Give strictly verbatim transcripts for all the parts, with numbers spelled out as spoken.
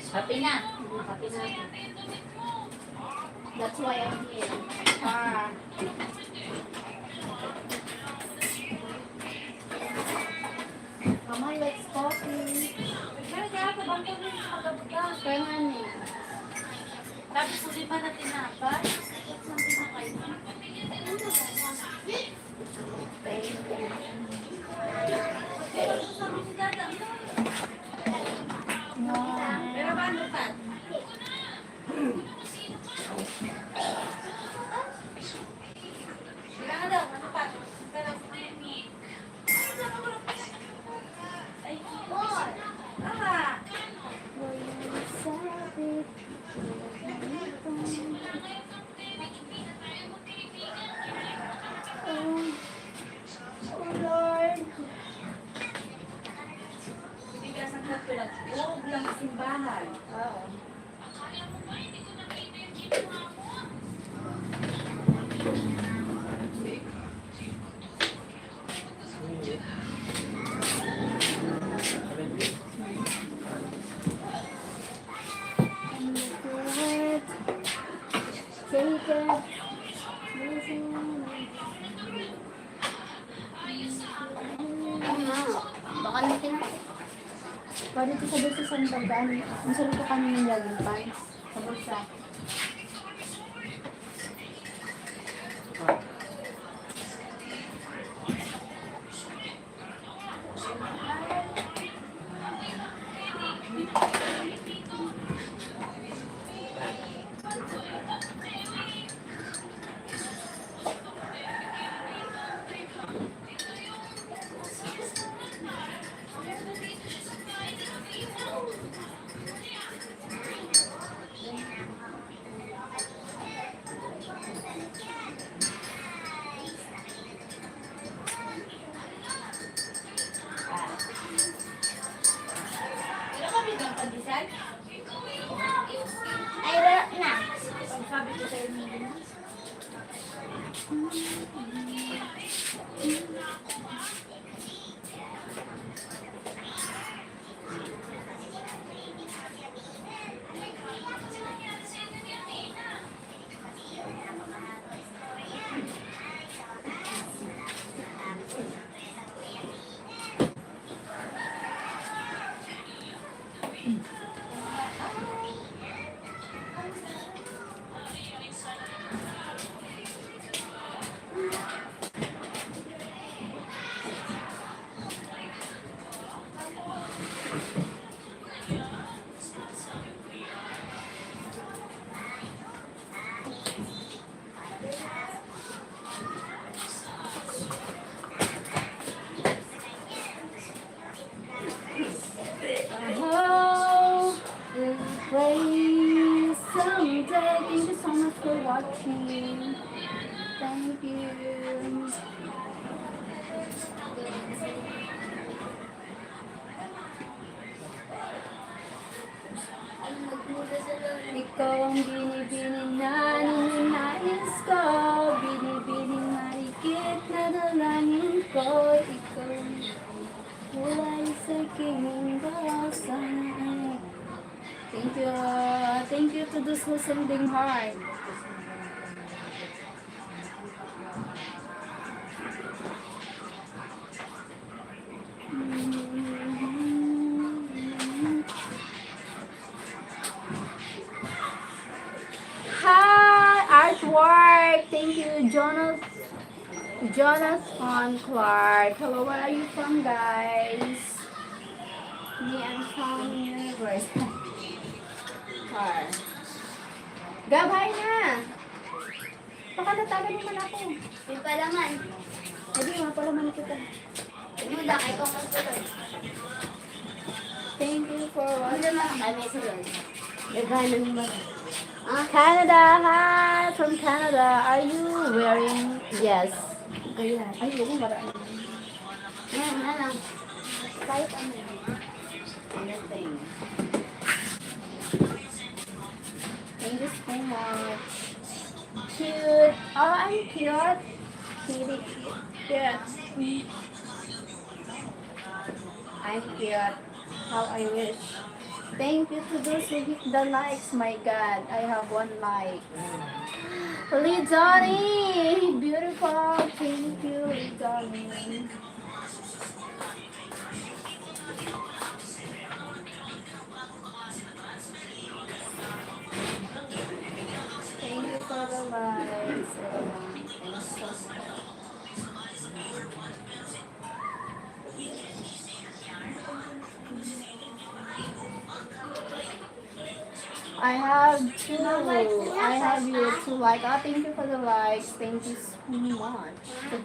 Happy na. Happy na ako. That's why I'm here. Ah. Mama likes coffee. Kaya nga, sa bangko rin yung pagkabuga. Kaya nga ni. Tapos, huli pa na tinapay. Pero paano pa? Kailangan daw, ano pa? Ay, aha. Oh, Lord. Bigas ang nagpinagpog ng simbahan. Oo. Ano na? Baka natin na. Pwede ko sabihin sa isang pagdaan. Ang sarap ko kanina yung laging pants. Sa bulsa. Ay, wala na. Sabi ko sa'yo, hindi na. Oh, praise someday. Thank you so much for watching. Thank you. Ikaw ang binibini na ninanais ko, binibining marikit na dalangin ko. Ikaw ang kulay sa aking mundo. Thank you. Thank you to those who sending heart. Hi, artwork. Thank you, Jonas. Jonathan Clark. Hello, where are you from, guys? Me, I'm from Universe. Car. Gabay na! Pakatatagan naman ako. May palaman. Hindi, mapalaman kita. Ano, lakay ko ang pagtuloy. Thank you for watching. Ano naman? Ay, may sunod. Naghanan mo. Ah? Canada, hi! From Canada. Are you wearing? Yes. Kaya, ay, oo, marami. Ayan, ano? Kahit ano. Anything. Thank you so much. Cute. Oh, I'm cute. Kitty cute. Cute. I'm cute. How I wish. Thank you to those who hit the likes. My God, I have one like. Lidoni! Beautiful! Thank you, Lidoni. Thank you for the likes, everyone. Thank you so much. I have two. I have you two like. Ah, thank you for the likes. Thank you so much. Thank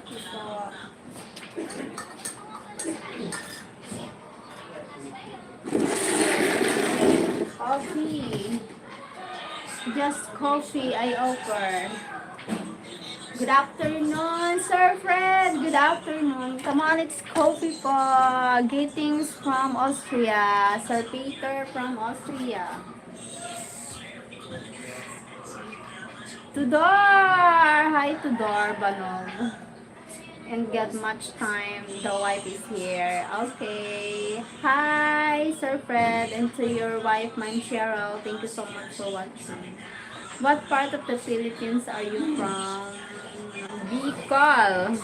you po. Coffee. Just coffee I offer. Good afternoon, Sir Fred. Good afternoon. Come on, it's coffee po. Greetings from Austria. Sir Peter from Austria. Tudor! Hi, Tudor Banog. And get much time. The wife is here. Okay. Hi, Sir Fred, and to your wife, Ma'am Cheryl. Thank you so much for watching. What part of the Philippines are you from? Bicol.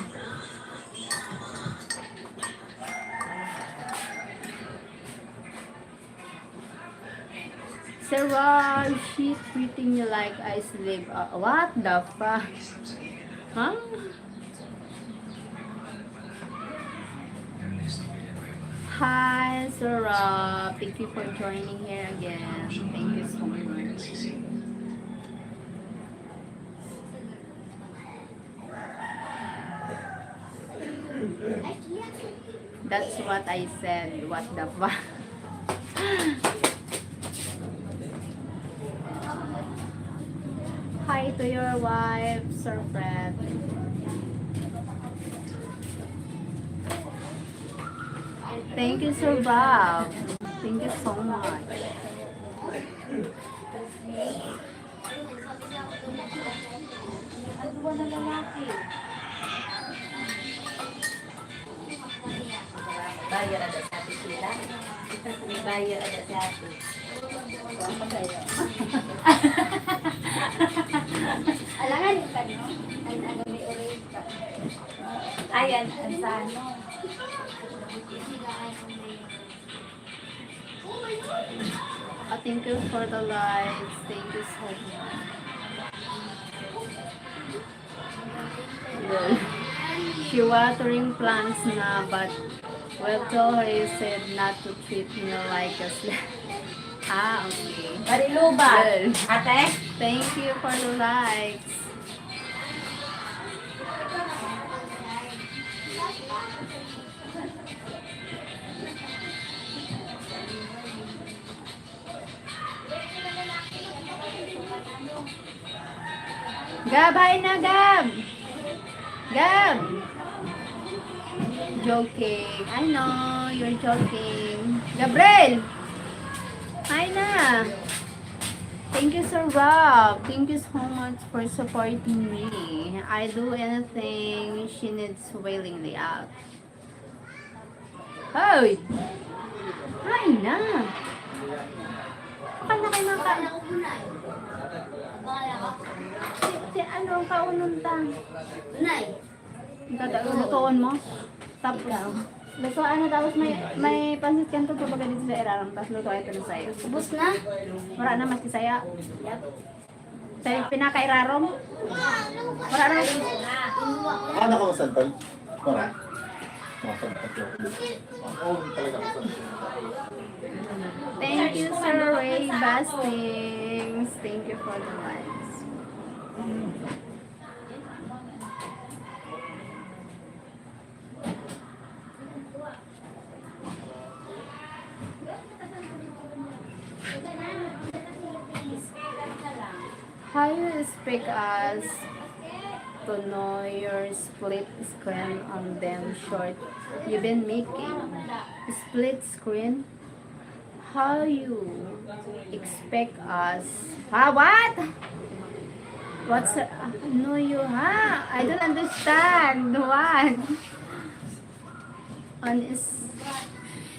Sir Rob, she treating you like I sleep. Uh, what the fuck? Huh? Hi, Sir Rob. Thank you for joining here again. Thank you so much. That's what I said. What the fuck? Hi to your wife, Sir Fred. Thank you, Sir Bob. Thank you so much. Ang duwa na lalaki. Buyer ada sa atin sila. May buyer ada sa atin. Alangan yung kanya. Ang ano, may orange ka. Ayan, ang sa ano. Ah, thank you for the likes. Thank you so much. Well, she watering plants na, but well, told her, he said not to treat me like a slave. Ah, okay. Mariluba. Well, ate? Thank you for the likes. Gab, hi na, Gab! Gab! Joking. I know, you're joking. Gabriel! Hi na! Thank you, Sir Rob. Thank you so much for supporting me. I do anything she needs willingly out. Hoy! Kain na! Baka na kayo makain. Si, si ano, ang kaunon ta? Nay. Ang kada-, lutoon mo? Tapos, lutoan na, tapos may, may pansit kanto, kumbaga dito sa iraram, tapos lutoan ito na sa'yo. Ubus na? Wala na, maski saya. Yep. Sa pinakairarom? Wala na. Ah, nakamasantol? Wala. Nakamasantol. Oo, talaga masantol. Thank you, Sir Ray Bastings. Thank you for the likes. How you expect us to know your split screen on them short you been making? Split screen? How you expect us? Ha? What? What's, no, you, ha? I don't understand. What? On is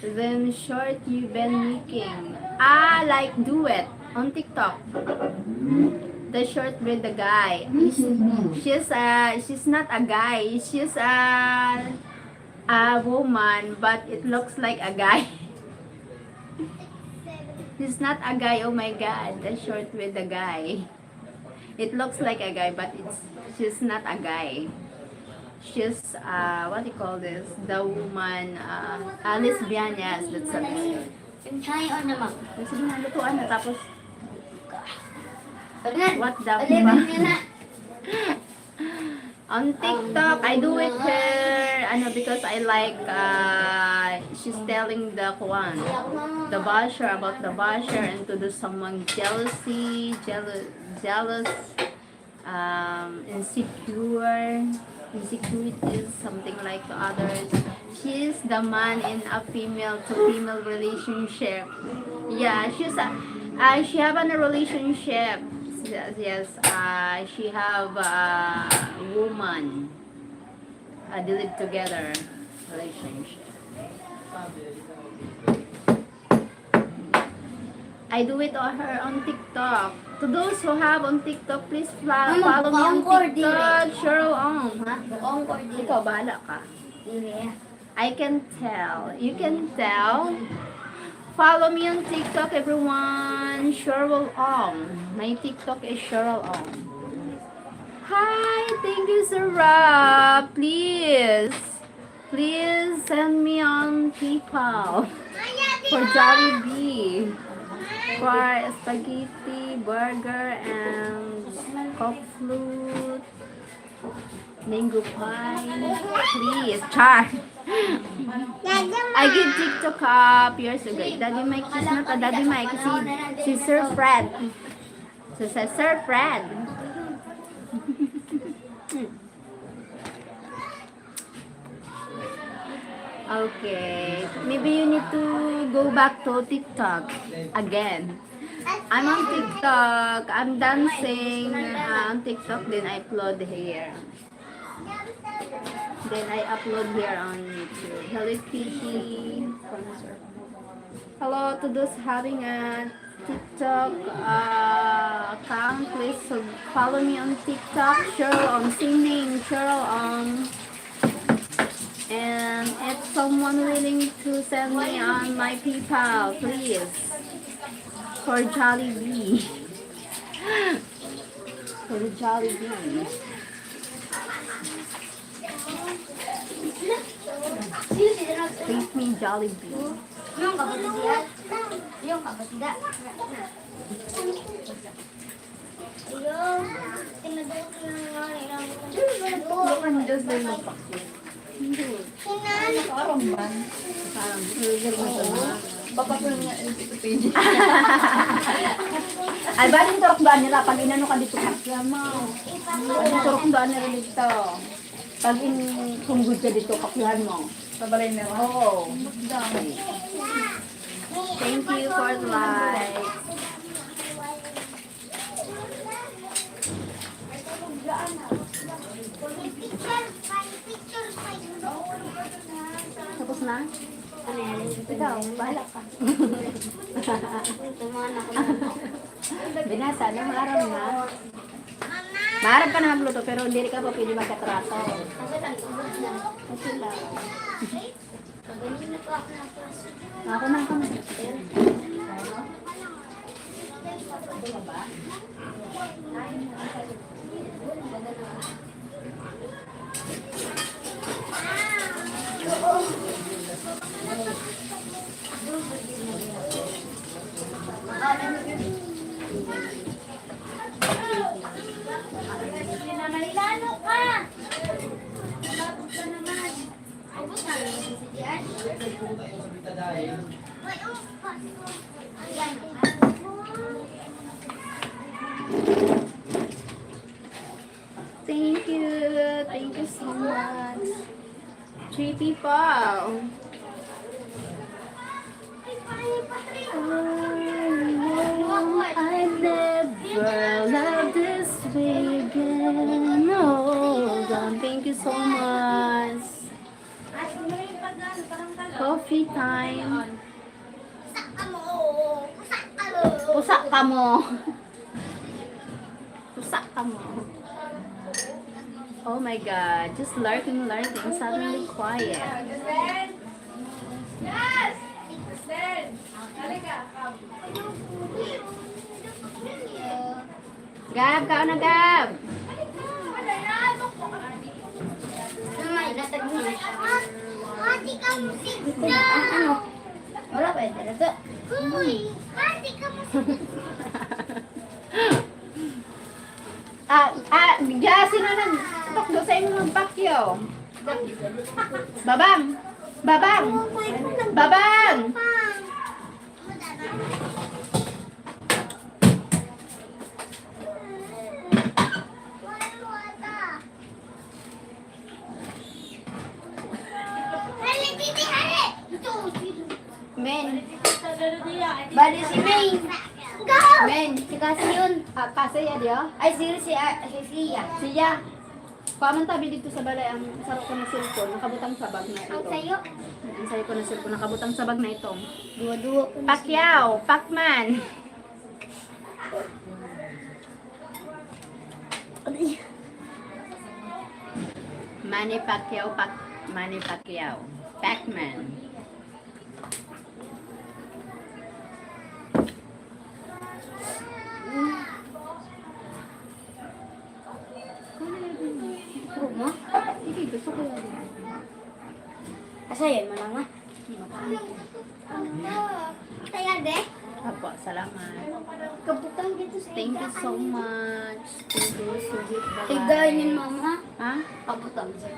them short you been making. Ah, like duet on TikTok. The short with the guy. She's, uh, she's not a guy. She's a, a woman, but it looks like a guy. She's not a guy. Oh my God, the short with the guy. It looks like a guy, but it's, she's not a guy. She's, uh, what do you call this? The woman, uh, a lesbian, yes, that's a lesbian. Yung chai or naman? Kasi yung lutuan na tapos, Bernard, what the eleven fuck? Yun na. On TikTok, I do it her, ano, because I like, uh, she's telling the kuwan, the basher about the basher and to do someone jealousy, jealous, jealous, um, insecure, insecurities, something like to others. She's the man in a female to female relationship. Yeah, she's a, uh, she have a relationship. Yes, yes. Uh, she have a woman. Uh, they live together relationship. I do it on her on TikTok. To those who have on TikTok, please fla- Ano, follow me on bukaon ko or dili? TikTok. Cheryl Ong, ha? Bukaon ko or dili? Ikaw, bahala ka. Dili. I can tell. You can tell. Follow me on TikTok, everyone. Cheryl Ong. My TikTok is Cheryl Ong. Hi, thank you, Sarah. Please, please send me on PayPal for Jollibee, for spaghetti, burger, and Coke float, mango pie. Please, char. I give TikTok up years ago. Daddy Mike, she's not a Daddy Mike. Si, si Sir Fred. Si, si Sir Fred. Okay. Maybe you need to go back to TikTok again. I'm on TikTok. I'm dancing, uh, on TikTok. Then I upload here. Then I upload here on YouTube. Hello Kitty. Hello to those having a TikTok, uh, account. Please sub- follow me on TikTok. Cheryl on singing. Cheryl on. And if someone willing to send me on my PayPal, please. For Jollibee. For the Jollibee. Take me Jollibee. Yung kapatid yan. Yung kapatid yan. Yung tinador ko yung nanay namin. Ano, Diyos na yung magpakit? Hindi. Nakaarang man. Nakaarang. Papakit nga yung Wikipedia. Ay, ba yung turok daan nila? Pag inano ka dito, pakyamaw. Pag yung turok daan nila dito. Pag in, sunggod ka dito, kapyahan mo. Sa balay nila? Oo. Thank you for the like. Tapos na? Ikaw, bahala ka. Binasa, no? Maaram na. Maaram ka na magluto, pero hindi ka pa pwede magkatrato. Okay lang. Ako na, ako na. Manilano ka! Malapit ka naman. Thank you. Thank you so much. Three people. I never loved this way again. Oh, God, thank you so much. Coffee time. Pusa ka mo. Pusa ka mo. Oh my God, just lurking, lurking, suddenly quiet. Gab, kaon na, Gab. Mamay, natag mo na siya. Ate ka mo si Gab. Ano? Wala pa yung talaga. Uy, ate ka mo si Gab. Ah, ah, Gab, sino nagtukdo sa imo magpakyaw? Babang! Babang! Babang! Men. Bali si May. Men. Si Cassie yun. Ah, Cassie yan, di ba? Ay, si, si, ah, si Sia. Siya. Paman tabi dito sa balay ang saro ko na cellphone, nakabutang sa bag na ito. Ang sayo? Ang sayo ko na cellphone, nakabutang sa bag na ito. Duwa-duwa ko na Pacquiao, Pacman. Manny Pacquiao, Pac, Manny Pacquiao. Pacman. Gusto mo? Sige, gusto ko yan. Asa yan, mananga? Kaya, de? Apo, salamat. Kabutang dito sa Thank you so much. Thank you, sweet. Higain yun, mama. Ha? Kabutang sa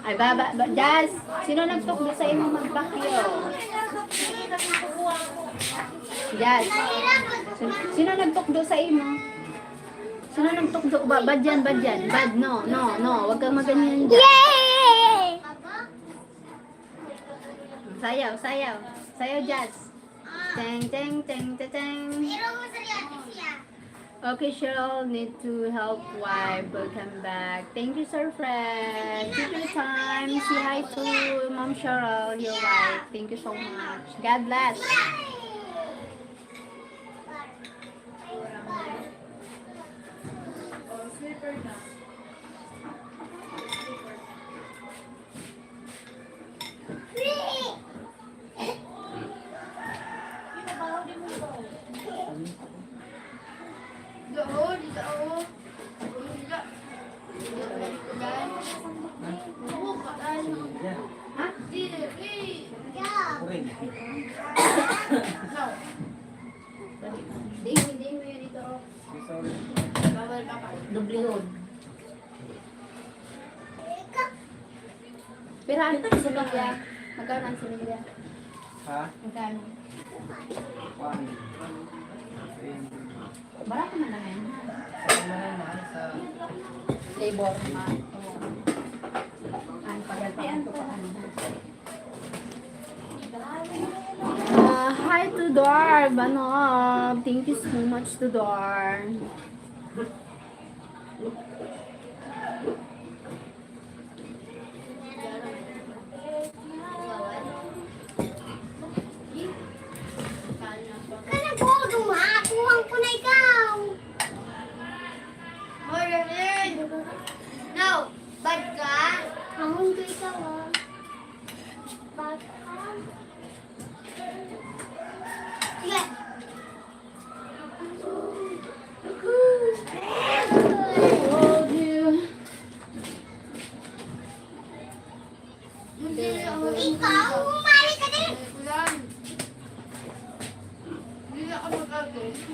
Ay, baba, ba, Jazz, sino nagtukdo sa imo magpakyaw? Jazz, sin-, sino nagtukdo sa imo? Sino nagtukdo? Ba, bad yan, bad yan. Bad, no, no, no. Huwag kang maganyan dyan. Yay! Sayaw, sayaw. Sayaw, Jazz. Teng, teng, teng, teng, teng. Okay, Cheryl, need to help wife. Welcome back. Thank you, Sir Fred. Keep your time. Say hi to Ma'am Cheryl, your wife. Thank you so much. God bless. Doblehon. Pira ang similya? Magkano ang similya? Ha? Magkano? One. Barato man lang yan. Sa ano na yun, mahal sa Labor, ma. Oo. Ang paglalpakan ko pa kanina. Ah, hi to Dor Banob. Thank you so much to Dor. Kaya ko, dumakuhan ko na ikaw. Hoy, Rafael! No, bad ka? Ahon ko ikaw, ah. Bad ka? Sige. Ikaw, umali ka din. Hindi na ako mag-agaw. Hindi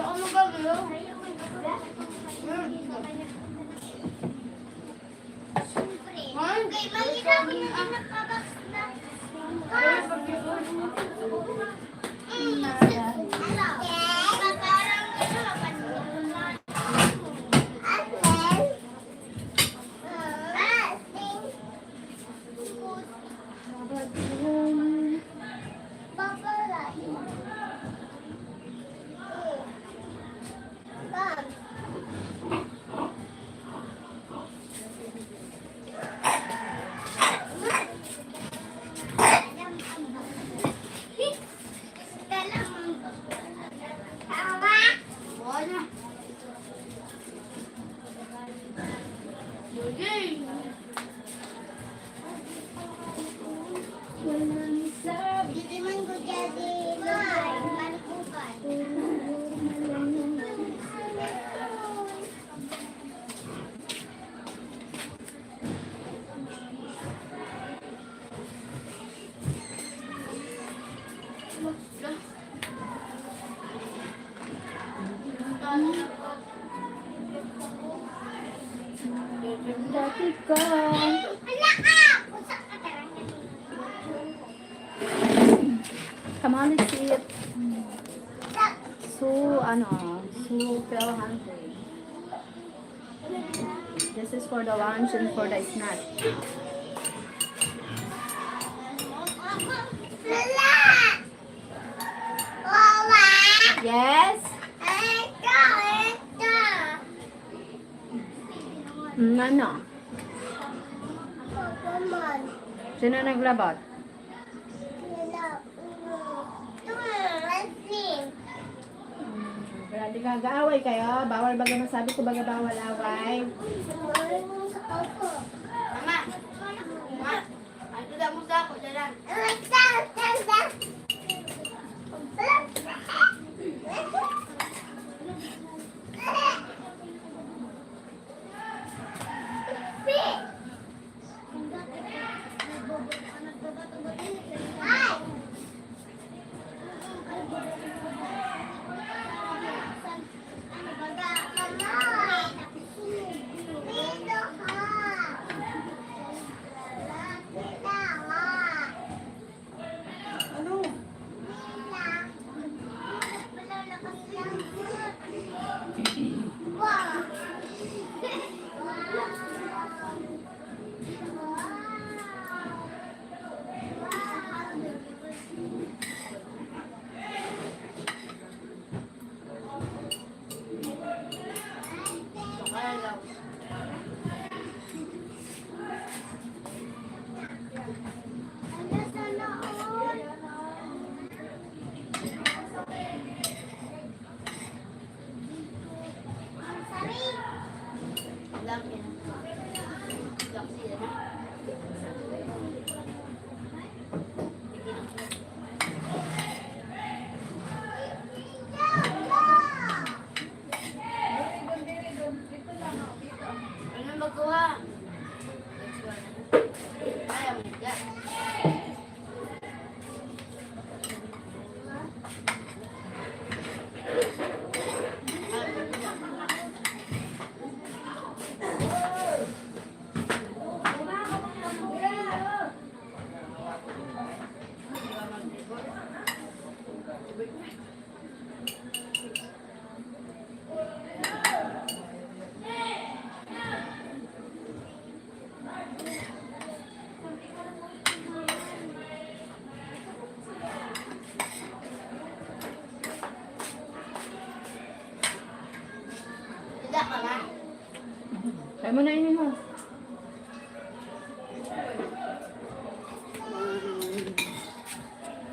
ako mag-agaw. Tamale seed. So, ano, so, pero hungry. This is for the lunch and for the snack. Yes? Mm, ano? Sino naglabot? Grabe ka, gaaway kayo. Bawal baga masabi ko baga bawal away. Mama! Mama! Ano daw mo sa ako, dalan? Ano magawa? Ay, ang bigat. Kaya mo na ini mo.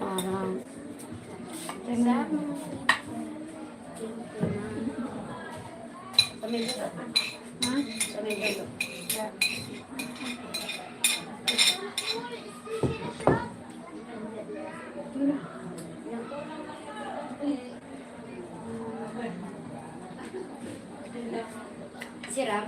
Aha. Tingnan. Ha? Siram.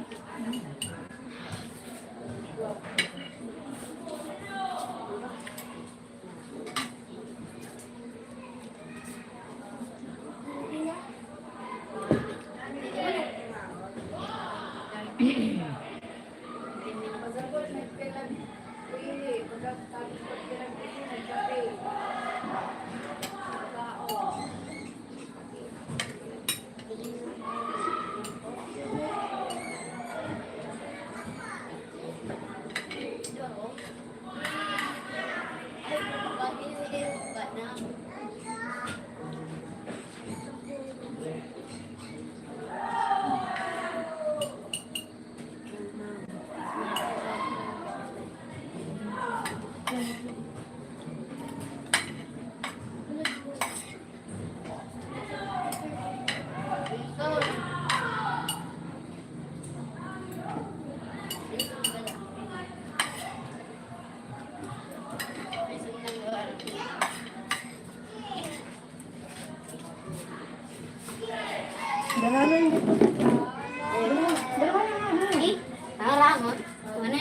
Ano? Ano?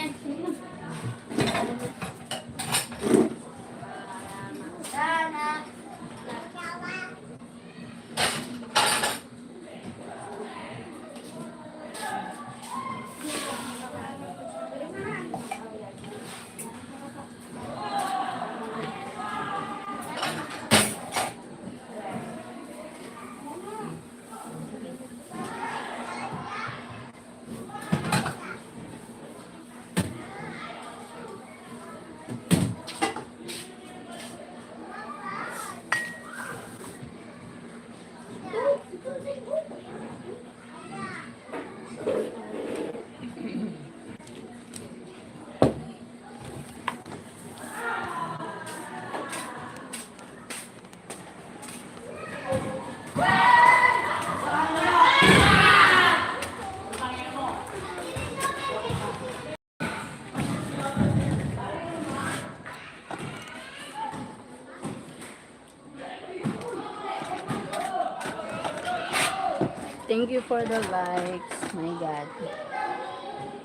Thank you for the likes. My God.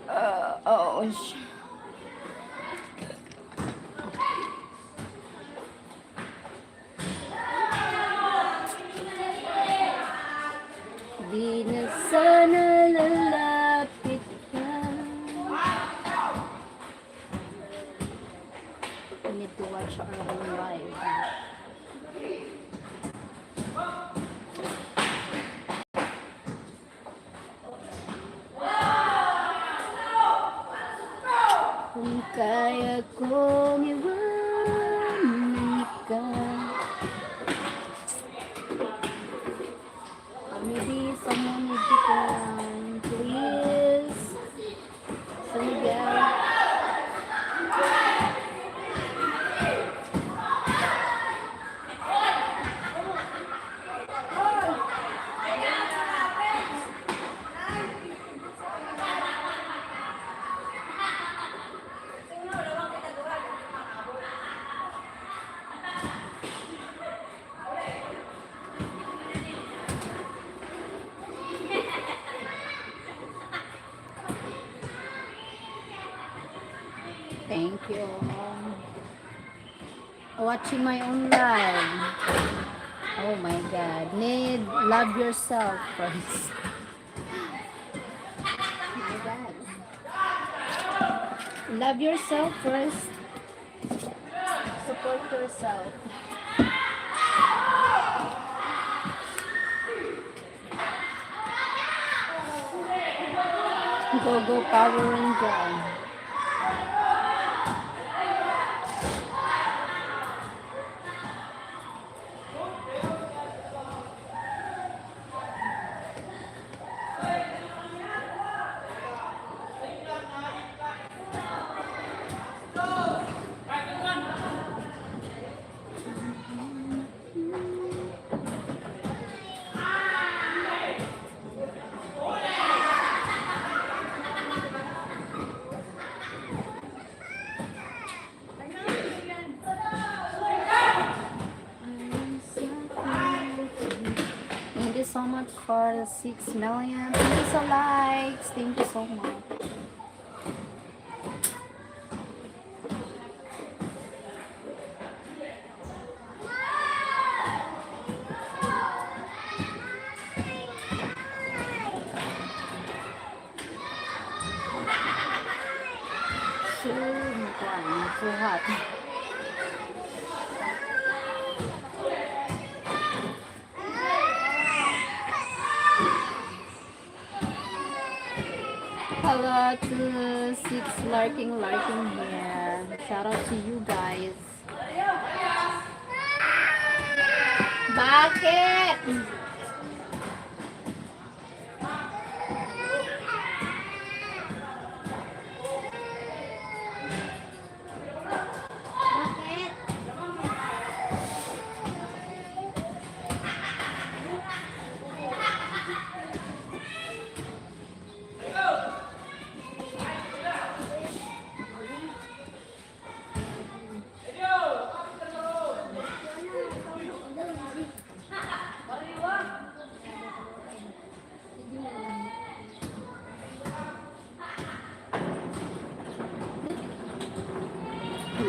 Uh, oh, sh- Di na sana lalapit ka. We need to watch our own life. Kung kaya kong iwanan ka. Maybe someone need to come, please. San Miguel. Thank you. Watching my own live. Oh my God. Need love yourself first. My God. Love yourself first. Support yourself. Go, go, Power Ranger. Thank you so much for the six million. Thank you so likes. Thank you so much. So, so hot. Hello to Six Larking Larking here. Shout out to you guys. Bakit?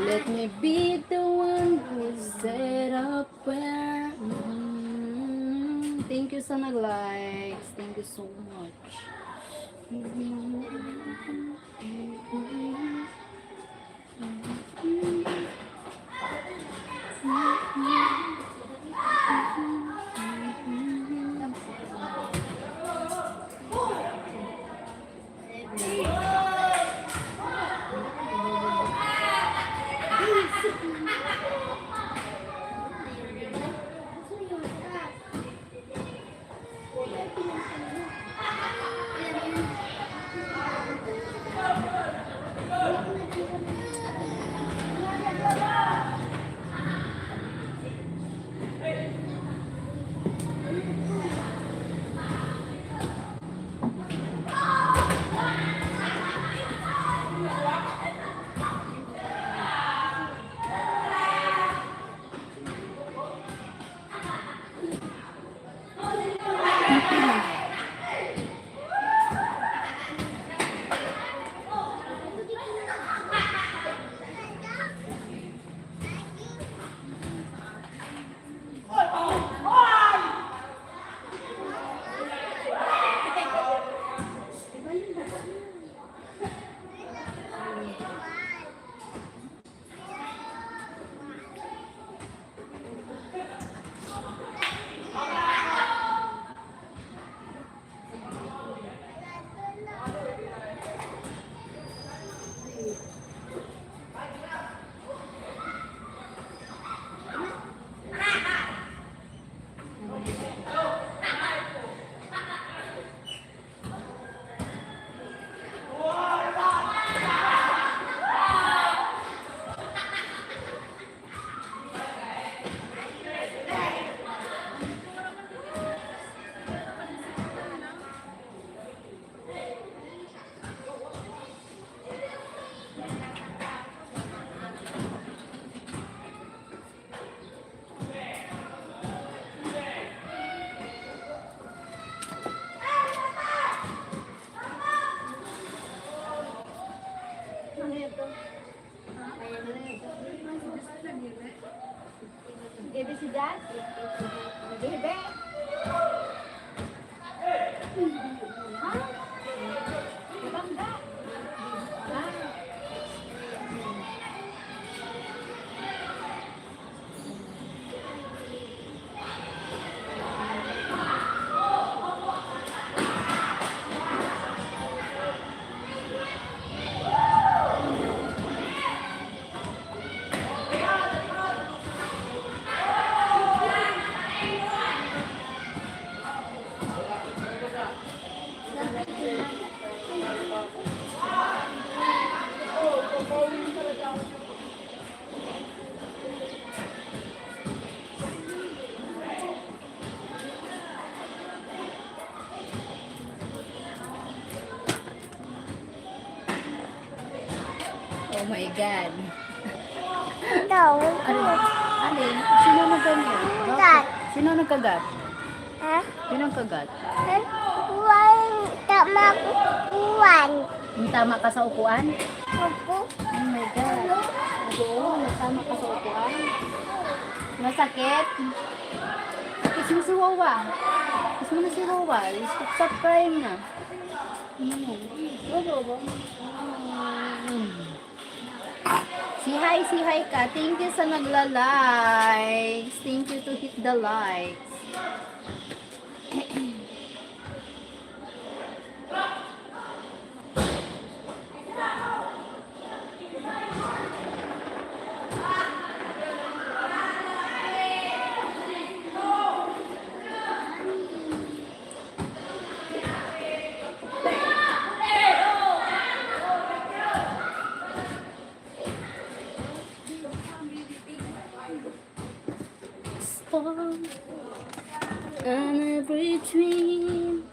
Let me be the one who set up where. Mm, thank you sa nag-likes. Thank you so much. Gede si Dad? Gede. Ha? Bangga. Ha? Oh my God. Daw. Ano? Alin? Sino nagganyan? Gat. Sino nagkagat? Ha? Sino nagkagat? Kuwan, tama ko kuwan. Yung tama ka sa upuan? Opo. Oh my God. Oo, natama ka sa upuan. Masakit? Kiss mo si Wawa. Kiss mo na si Wawa. Stop, stop crying na. Mm. Wawa, Wawa. Mm. Si hi, si hi ka. Thank you sa nagla-likes. Thank you to hit the likes. Fall and every dream.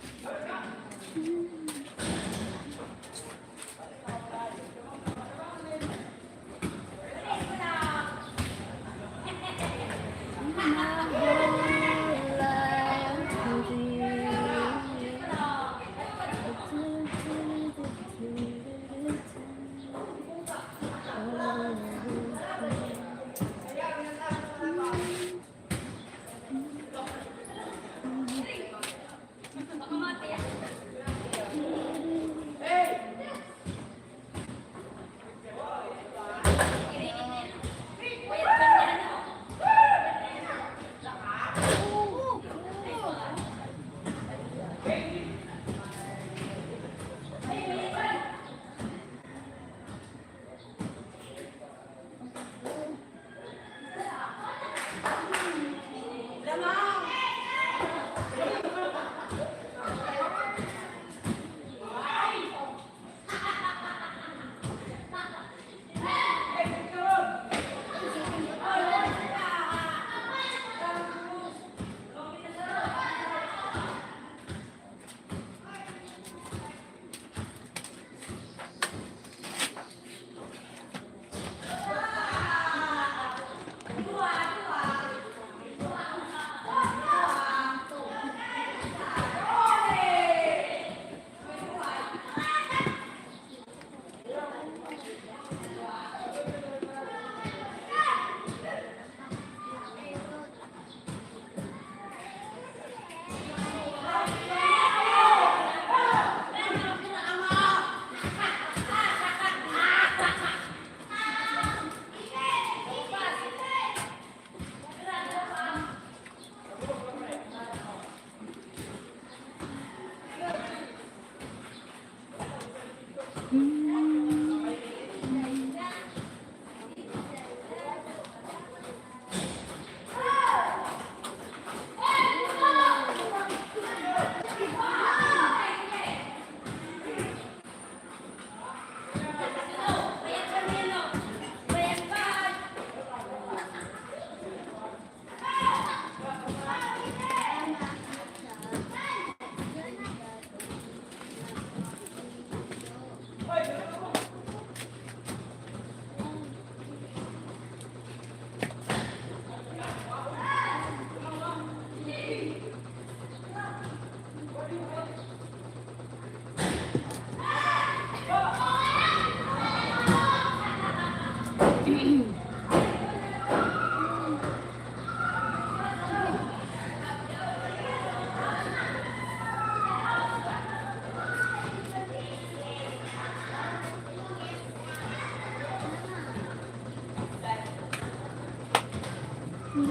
Thank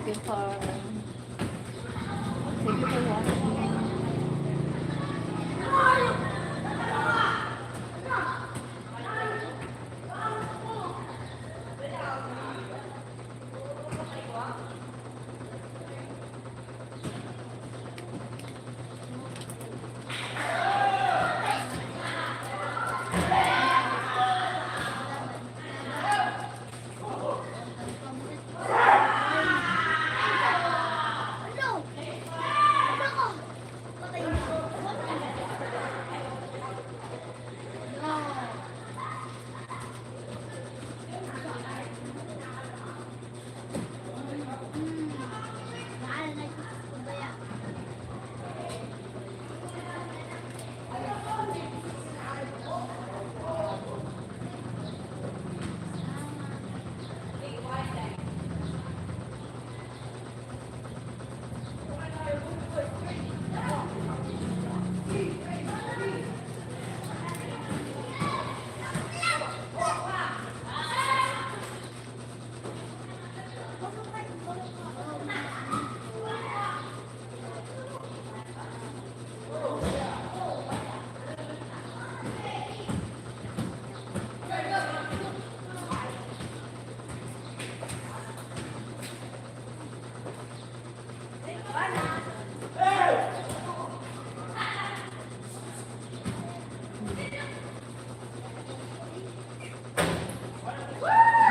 you for, thank you for watching.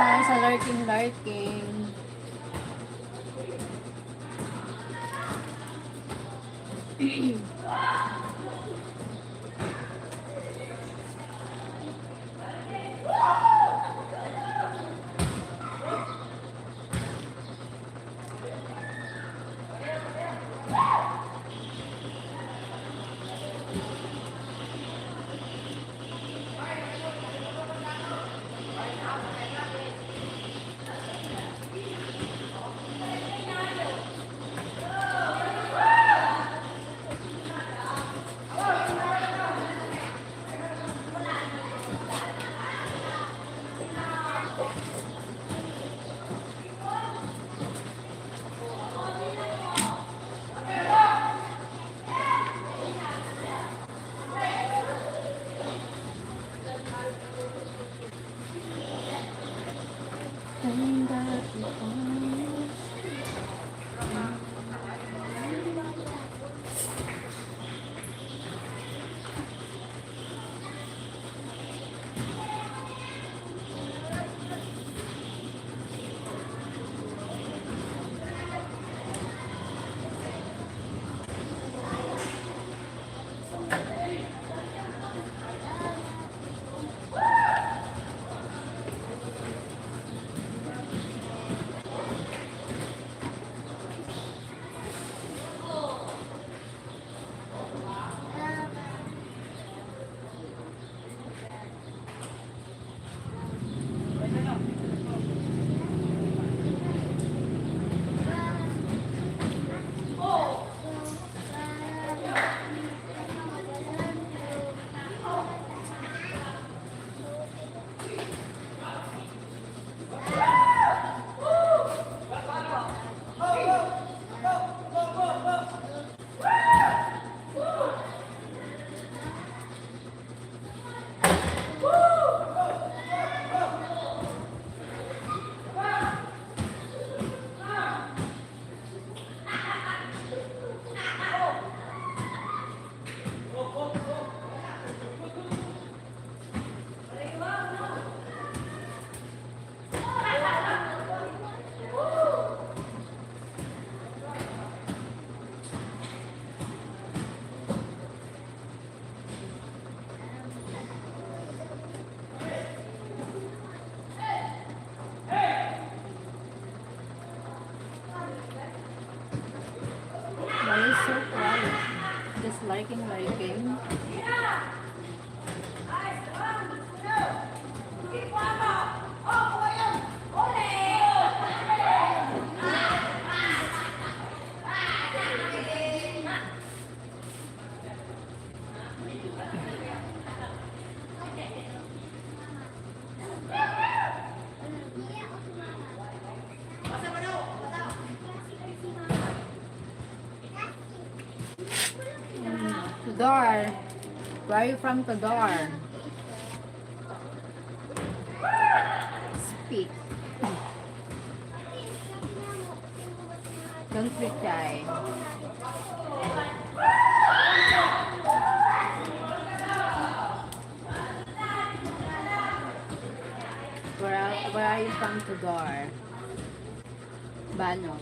Hi sa lurking, lurking. Why is so quiet? Just liking, liking. Dor. Where are you from, Dor? Speak. Don't be shy. Where are, where are you from, Tudor? Banog.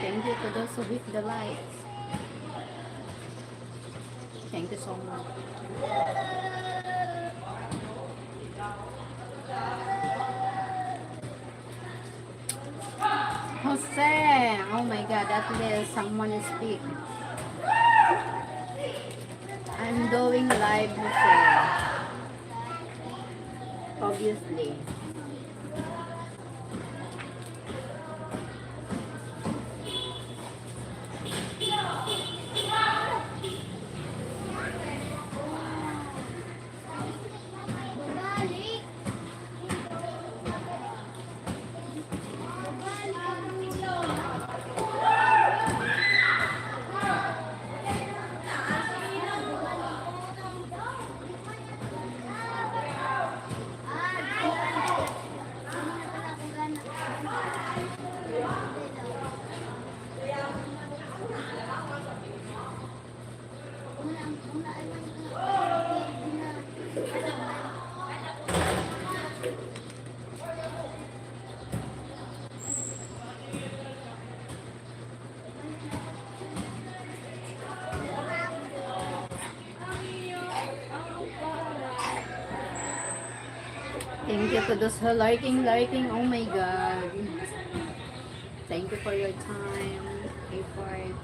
Thank you to those who hit the likes. Thank you so much. Jose! Oh my God, at least someone is speak. I'm doing live, Jose. Obviously. Thank you to those who liking, liking. Oh my God. Thank you for your time, effort.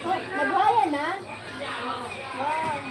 Oh, nagwaya na? Wow.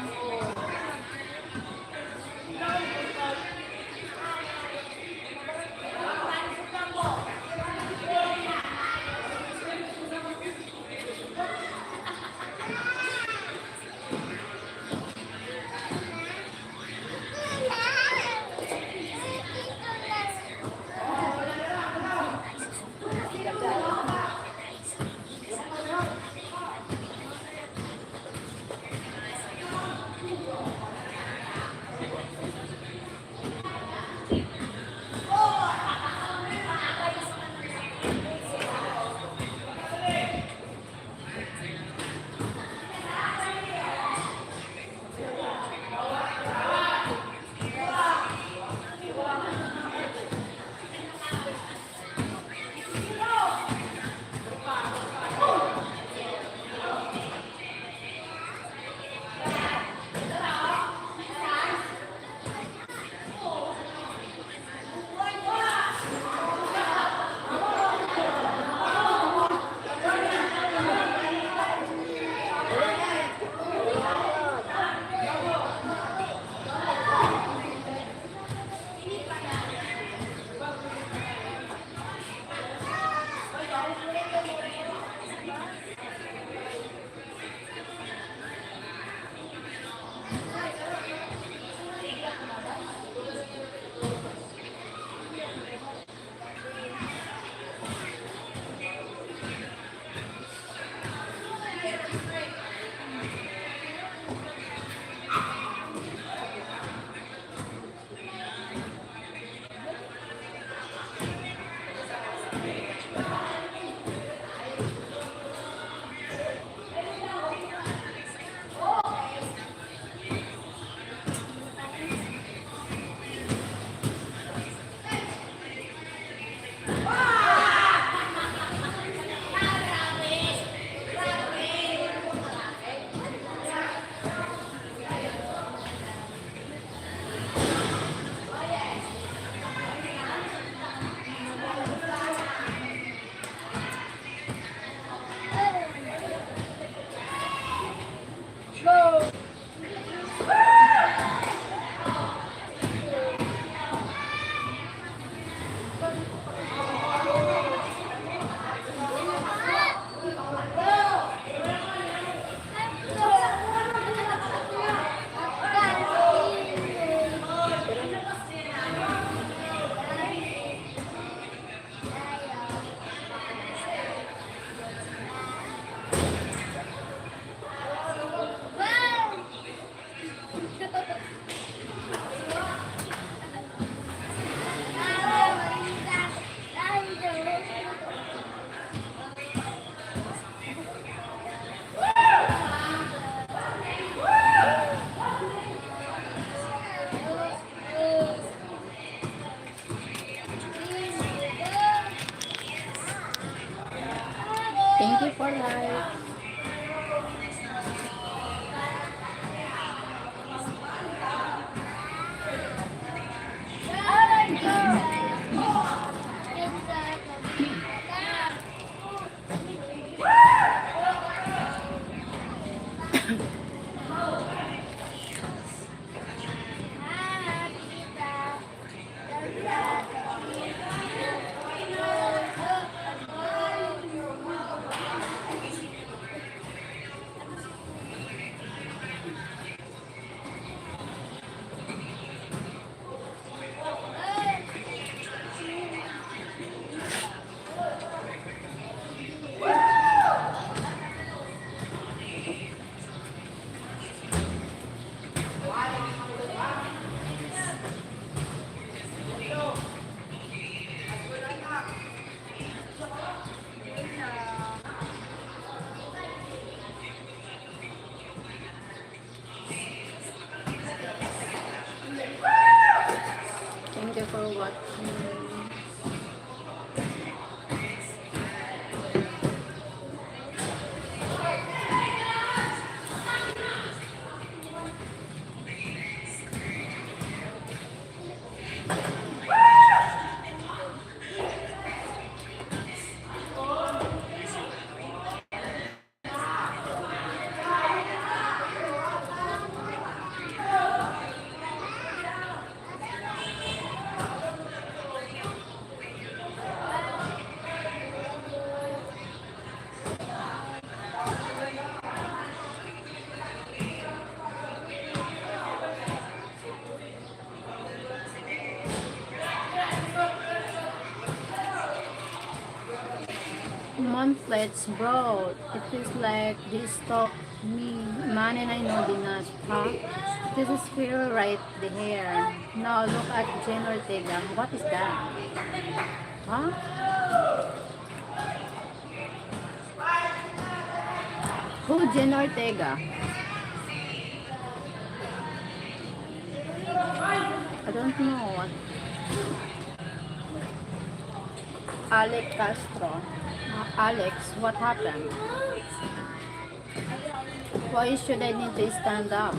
Thank you for life. Thank you for watching. Months later, bro, it feels like they stalk me. Man, and I know they not, huh? This is fear right there. Now look at Jen Ortega. What is that? Huh? Who Jen Ortega? I don't know. Alec Castro. Uh, Alex, what happened? Why should I need to stand up?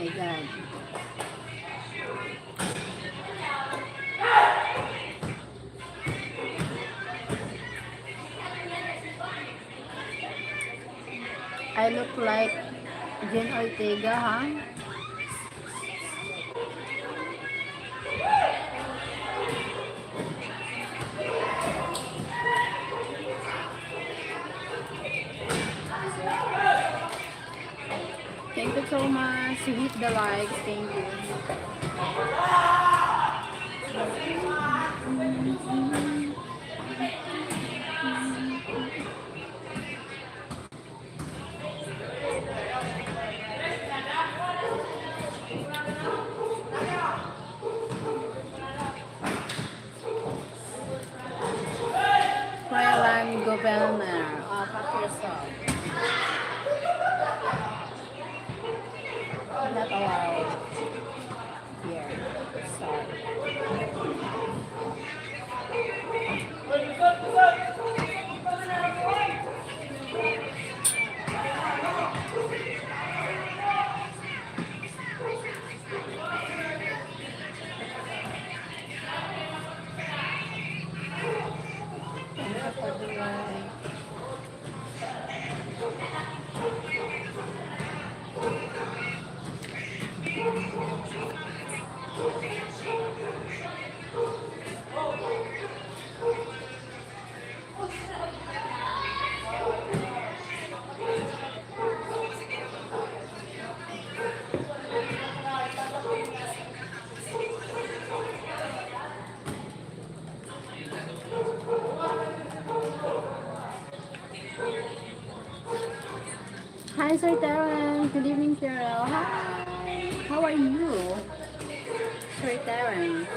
my God. I look like Jen Ortega, ha? Thank you so much. You hit the likes. Thank you. Thailand governor. Oh, fuck yourself. Not allowed here. Sorry. Hi, Sir Terrence. Good evening, Carol. Hi. How are you, Sir Terrence?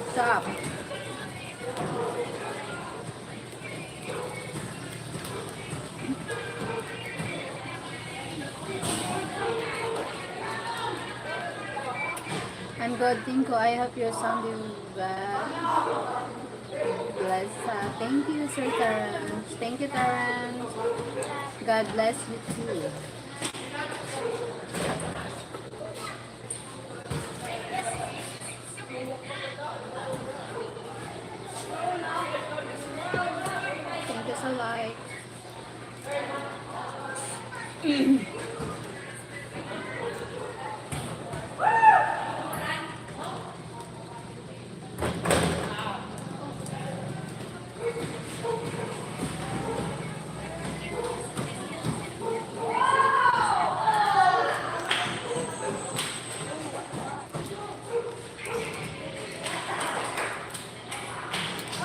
What's up? I'm good, thank you. I hope your sound is well. Bless, uh, thank you, Sir Terrence. Thank you, Terrence. God bless you too. Thank you sa like.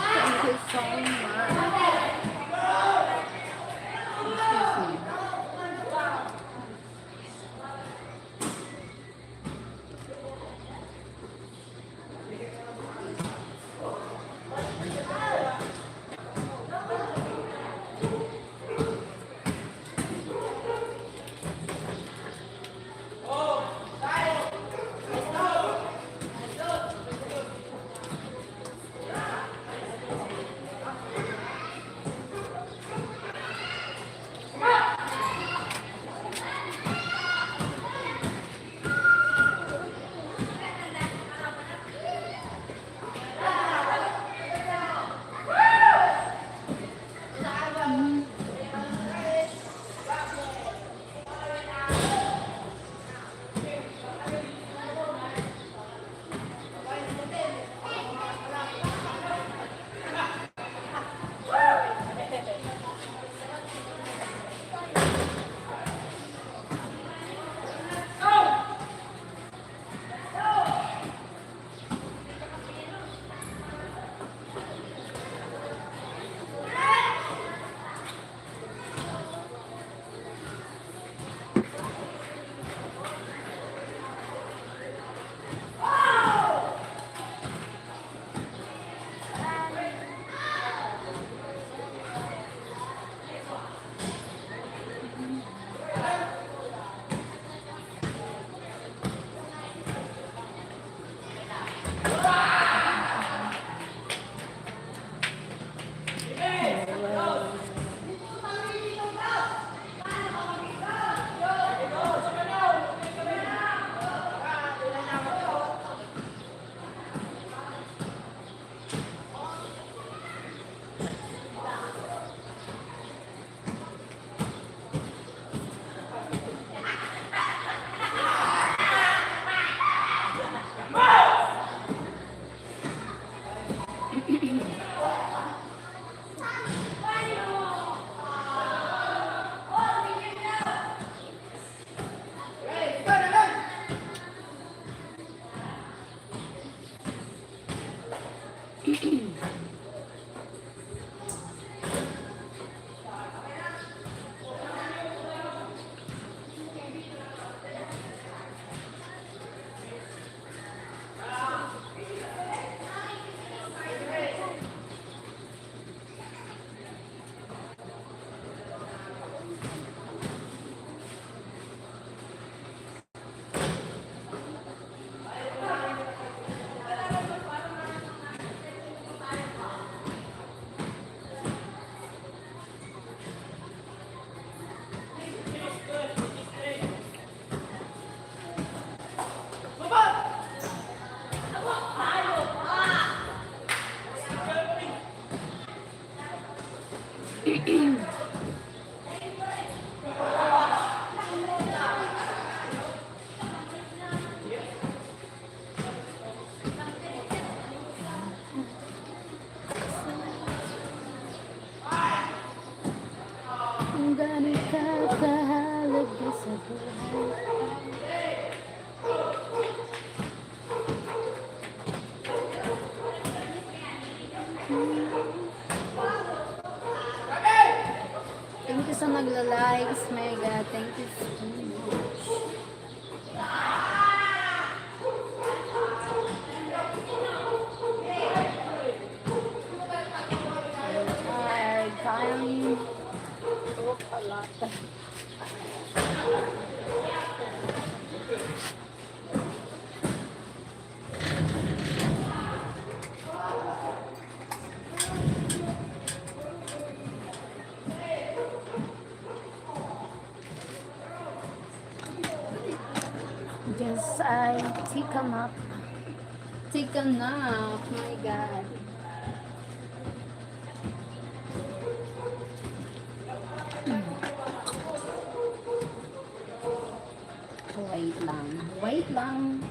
Thank you so much. Excuse me. Gano'n ka kahalaga sa buhay. Thank you sa nagla-likes, my God. Thank you so much. I'm tired, tiring. Talk a lot. Just I take a nap. Take a nap, my God. Wait lang. Wait lang.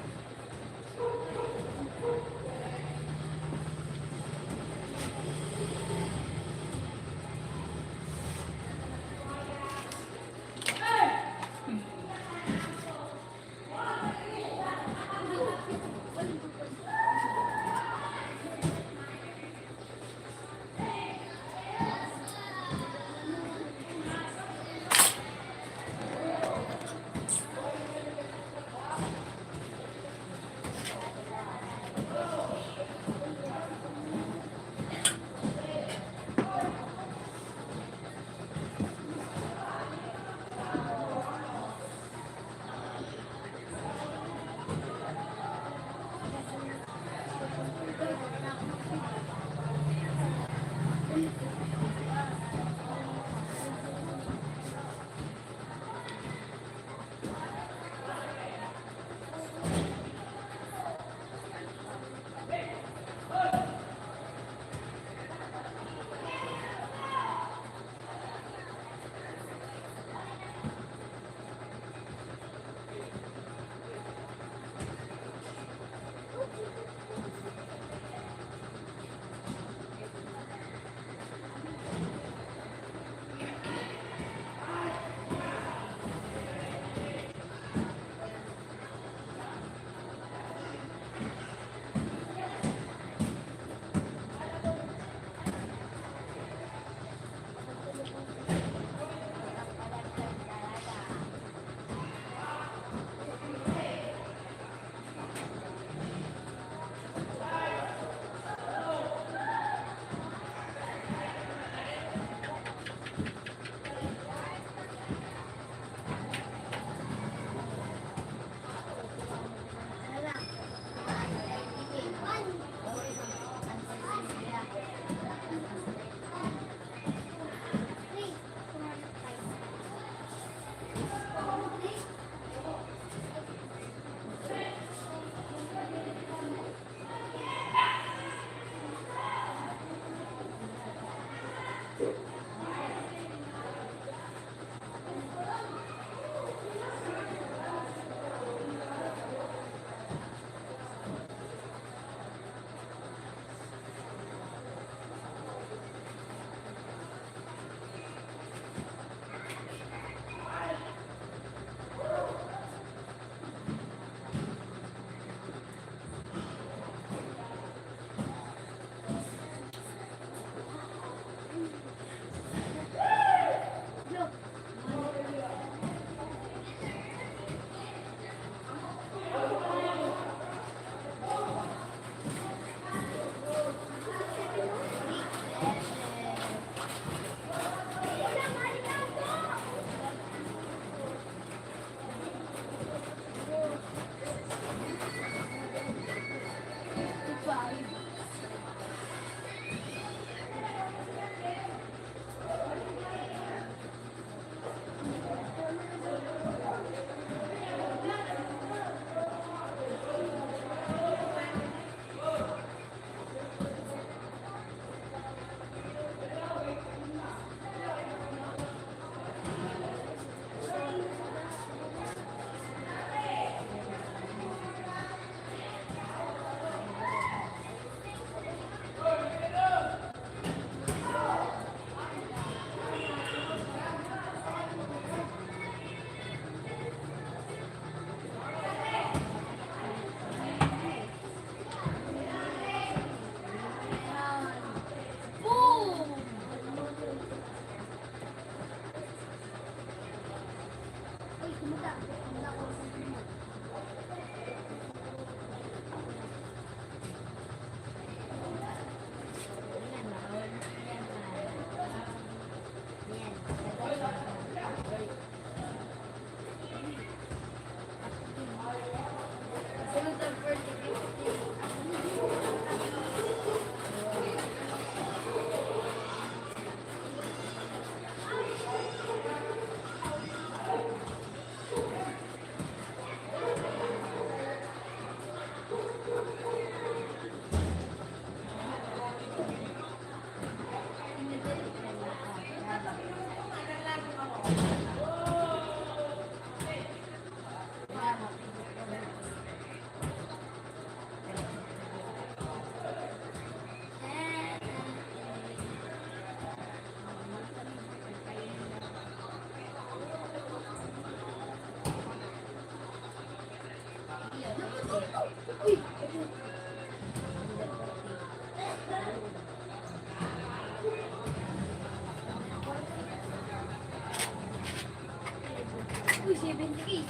Uy, seventy K.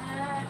Ah.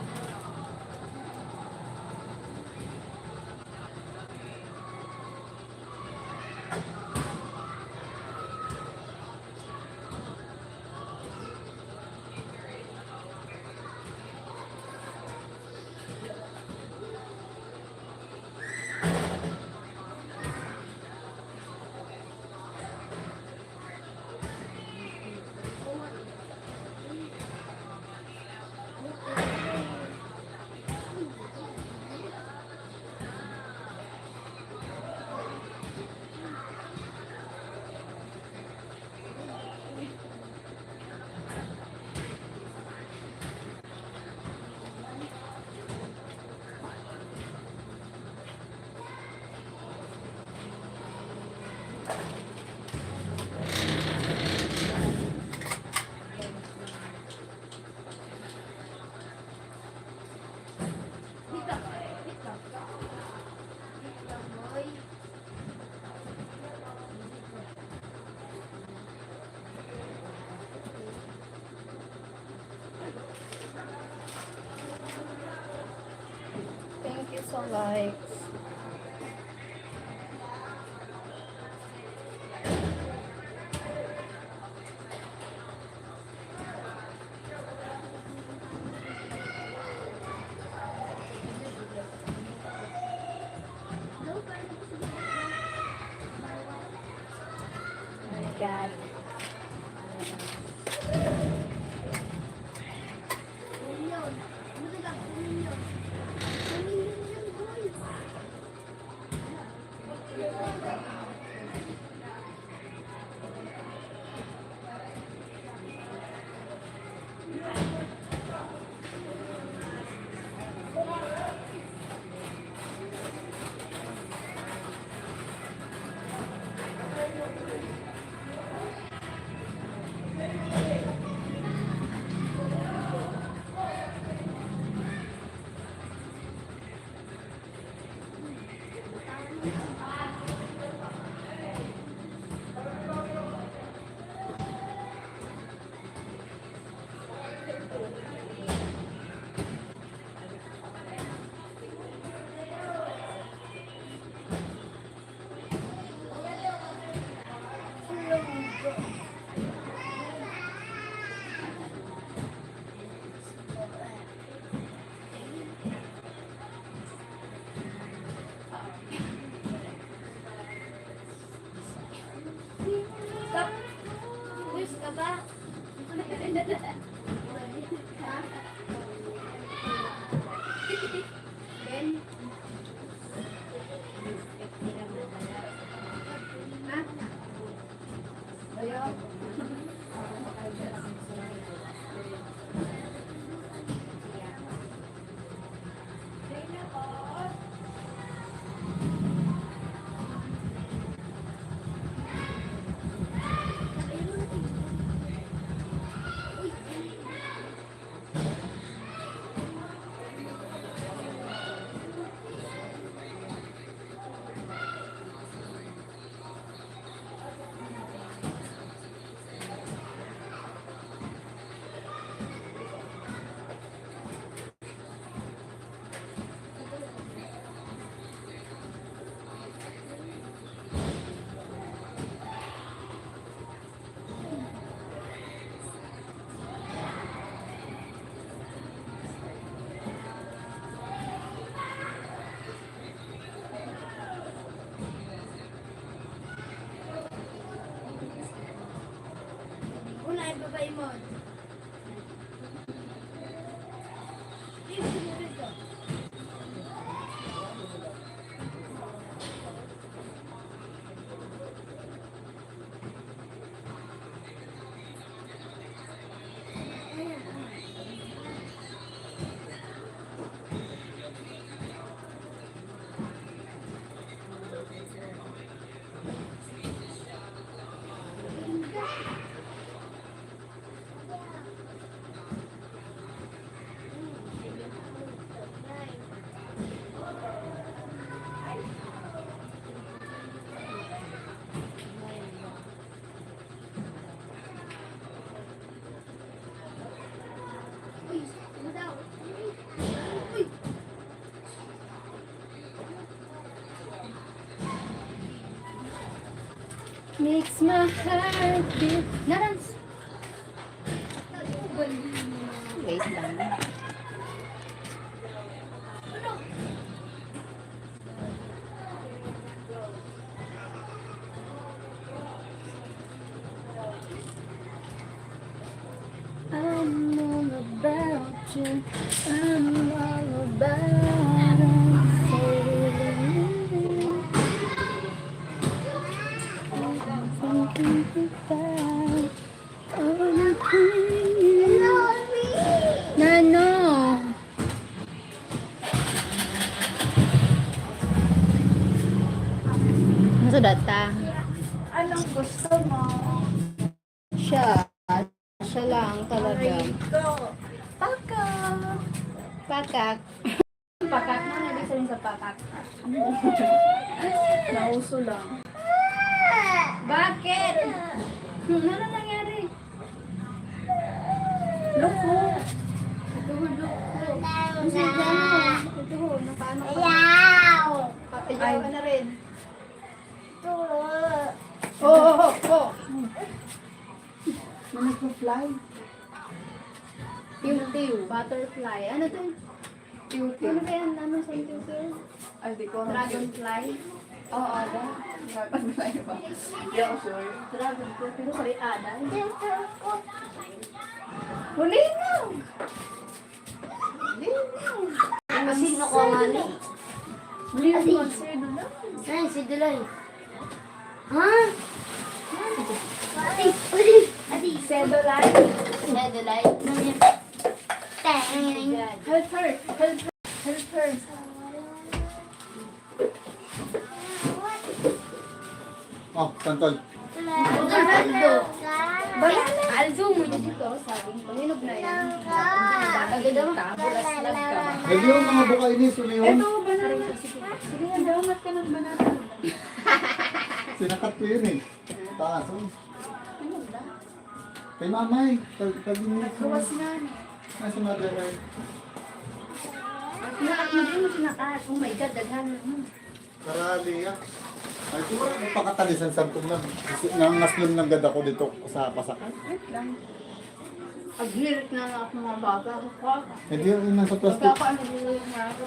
Thank you sa likes. Oh my God. Wish ka ba? Makes my heart beat. Narans. Wait lang. I'm all about you. I'm all about it. I'm thinking about all the things. Nano? Nasa data? Anong gusto mo? Siya. Siya lang talaga. Ay, ikaw. Pakak. Pakak. Pakak. Ano ibig sabihin sa pakak? Nauso lang. Bakit? Hmm, ano nangyari? Loko. Ito, loko. Ang sadya mo. Ito, nakaano ka? Ayaw. Ayaw ka na rin. Oo, oo, oo. May nagpa-fly. Tiw-tiw, butterfly. Ano to? Tiw-tiw. Ano ba yan? Ano sa tiw-tiw? Ay, di ko alam. Dragonfly? Oo, ada. Dragonfly ba? Hindi ako sure. Dragonfly. Pero sabi, ada. Huli na! Kasino ko nga ni? Ay, si Dulay. Ha? Adi, adi, adi. Sedulay? Sedulay. Teng. Help her. Help her. Help her. Oh, santol. Aldo. Basta, Aldo mo dito, sabi ko, hinog na yan. Bagay daw ka, bulas lang ka. Lagi yung mga buka ini, sumihon. Ito, banana. Sige, sige, sige, daw, mat ka ng banana. Sinakat ko yun eh. Taas, oh. Hinog na. Kay mamay, pag, pag Nagluwas na. Nasa mother, eh. Sinakat mo din, sinakat. Oh my God, daghan. Hmm. Karali, ah. Ay, siguro, pakatalisan sa itong nag-, nangaslon lang gad ako dito sa pasakan. Wait lang. Paghirit na lang ako mga bata. Hindi, yung nasa plastic. Bata pa, naghirit na ako.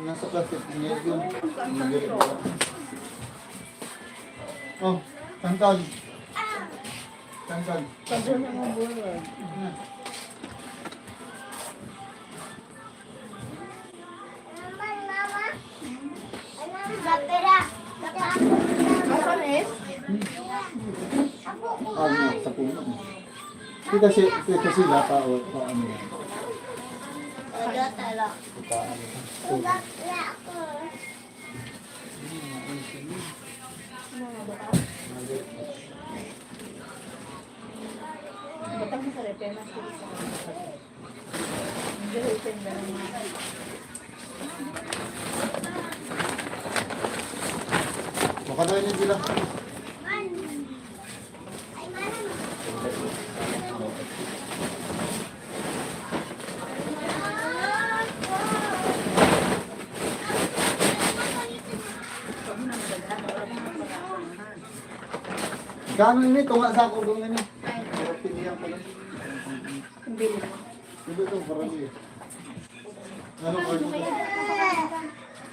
Nasa plastic, hindi yun. Ang ganda nito. Oh, tangkal. Tangkal. Tangkal na mga buhay. Asan eh? Ah, sa puno. Kita si, kita sila pa, o, pa ano yan. Wala tala. Pa ano yan. Batang mo sa repe, mas isa. Baka na yun sila. Gano'n ini? Tunga sa ako doon ini. Pero pilihan ko lang. Ang bilis. Hindi ito, parang eh. Ano ko ito?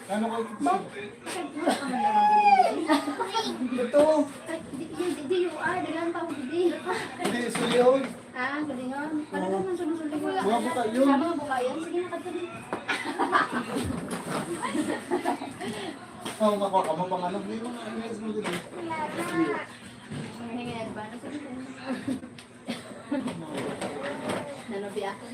Ano ko ito? Ito. Ay, di, di, di, di, ah, dagan pa ako, di. Hindi, sulihon. Ah, galingon. Ano Oo. naman sunod-sunod ko? Mga buka yun. Ah, mga buka yun. Sige na, kadto na. Oo, makuha ka mo pang ano. Hindi mo na, i-message mo din eh. Wala na. May ginagawa na sa Nanabi ako.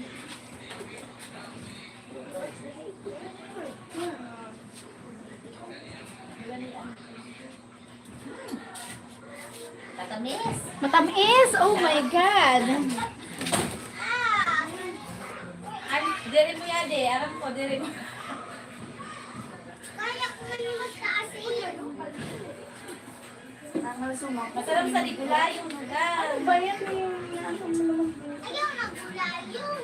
Matamis. Matamis! Oh my God! Ay, diri mo yan eh. Alam ko, diri mo. Kaya ko na yung mataas eh. Masarap sa digulayon, lugar. Ano ba yan eh? Ayaw na gulayon.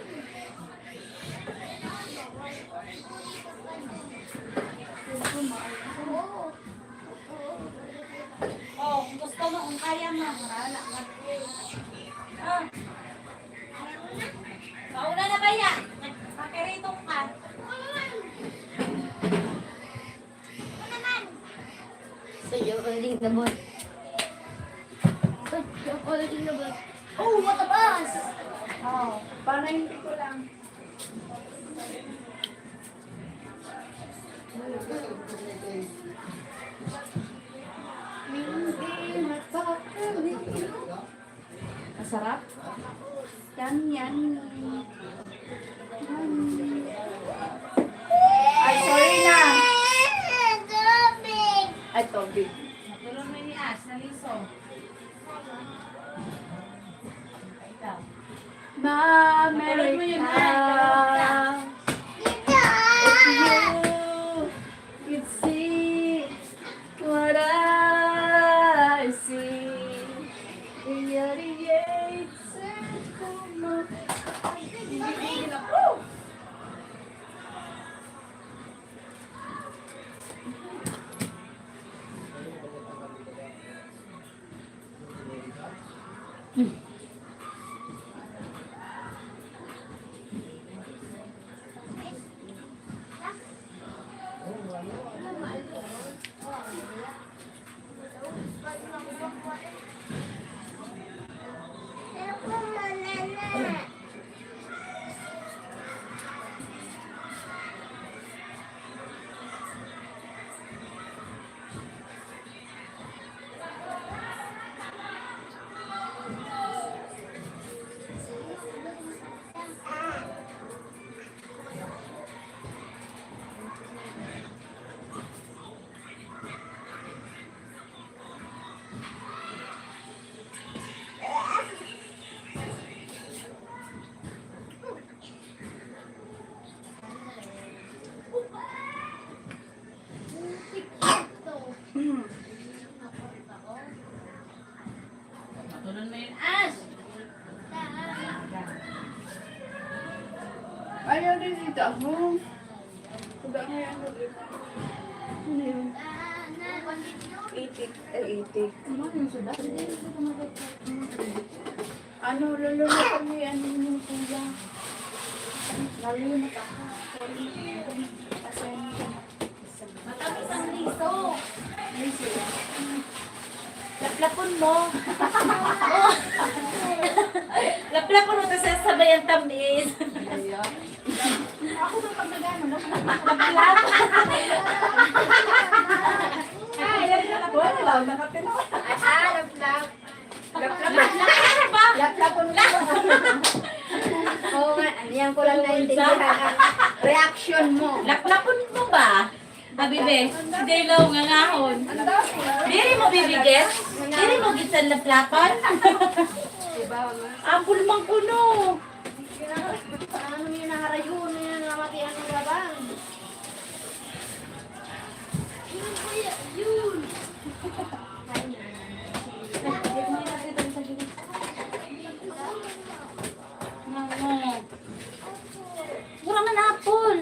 Oh, kung gusto mo, kung kaya mo, wala na. Oh. Mauna na ba yan? Pakiritong ka. Ano naman? Sa'yo, uling na mo. Sa'yo, uling na mo. Oh, mataas! Oh, parang hindi ko lang. Hindi mapakali. Masarap? Yan, yan. Ay, sorry na. Ay, tubig. Natulog na ni Ash, naliso. Ikaw. Matulog mo yun, Ash. If you could see what I see, it radiates and come on. Tulon mo yun, Ash! Ayaw din ito ako. Wala nga yan. Ano yun? Itik. Ay, itik. Ano yung sulat? Ano, lolo na kami, ano yung kuya? Lalo yung mataka. Kasi, Matamis ang liso. Laplapon mo. Laplapon mo, tas sabay ang tamis. Ako ba pag nagano, laplap? Laplap. Ay, laplap. Wala, nakapila. Ah, laplap. Laplap. Laplapon mo. Oo nga, yan ko lang naintindihan ang reaction mo. Laplapon mo ba? Abi, be, si J-Lo, ngangahon. Diri mo bibigit? Diri mo gid sa laplapon? Apple man kuno. Ano yun, nangarayon na yan, namatian ng labang. Yun, kuya, yun. Mura man apple.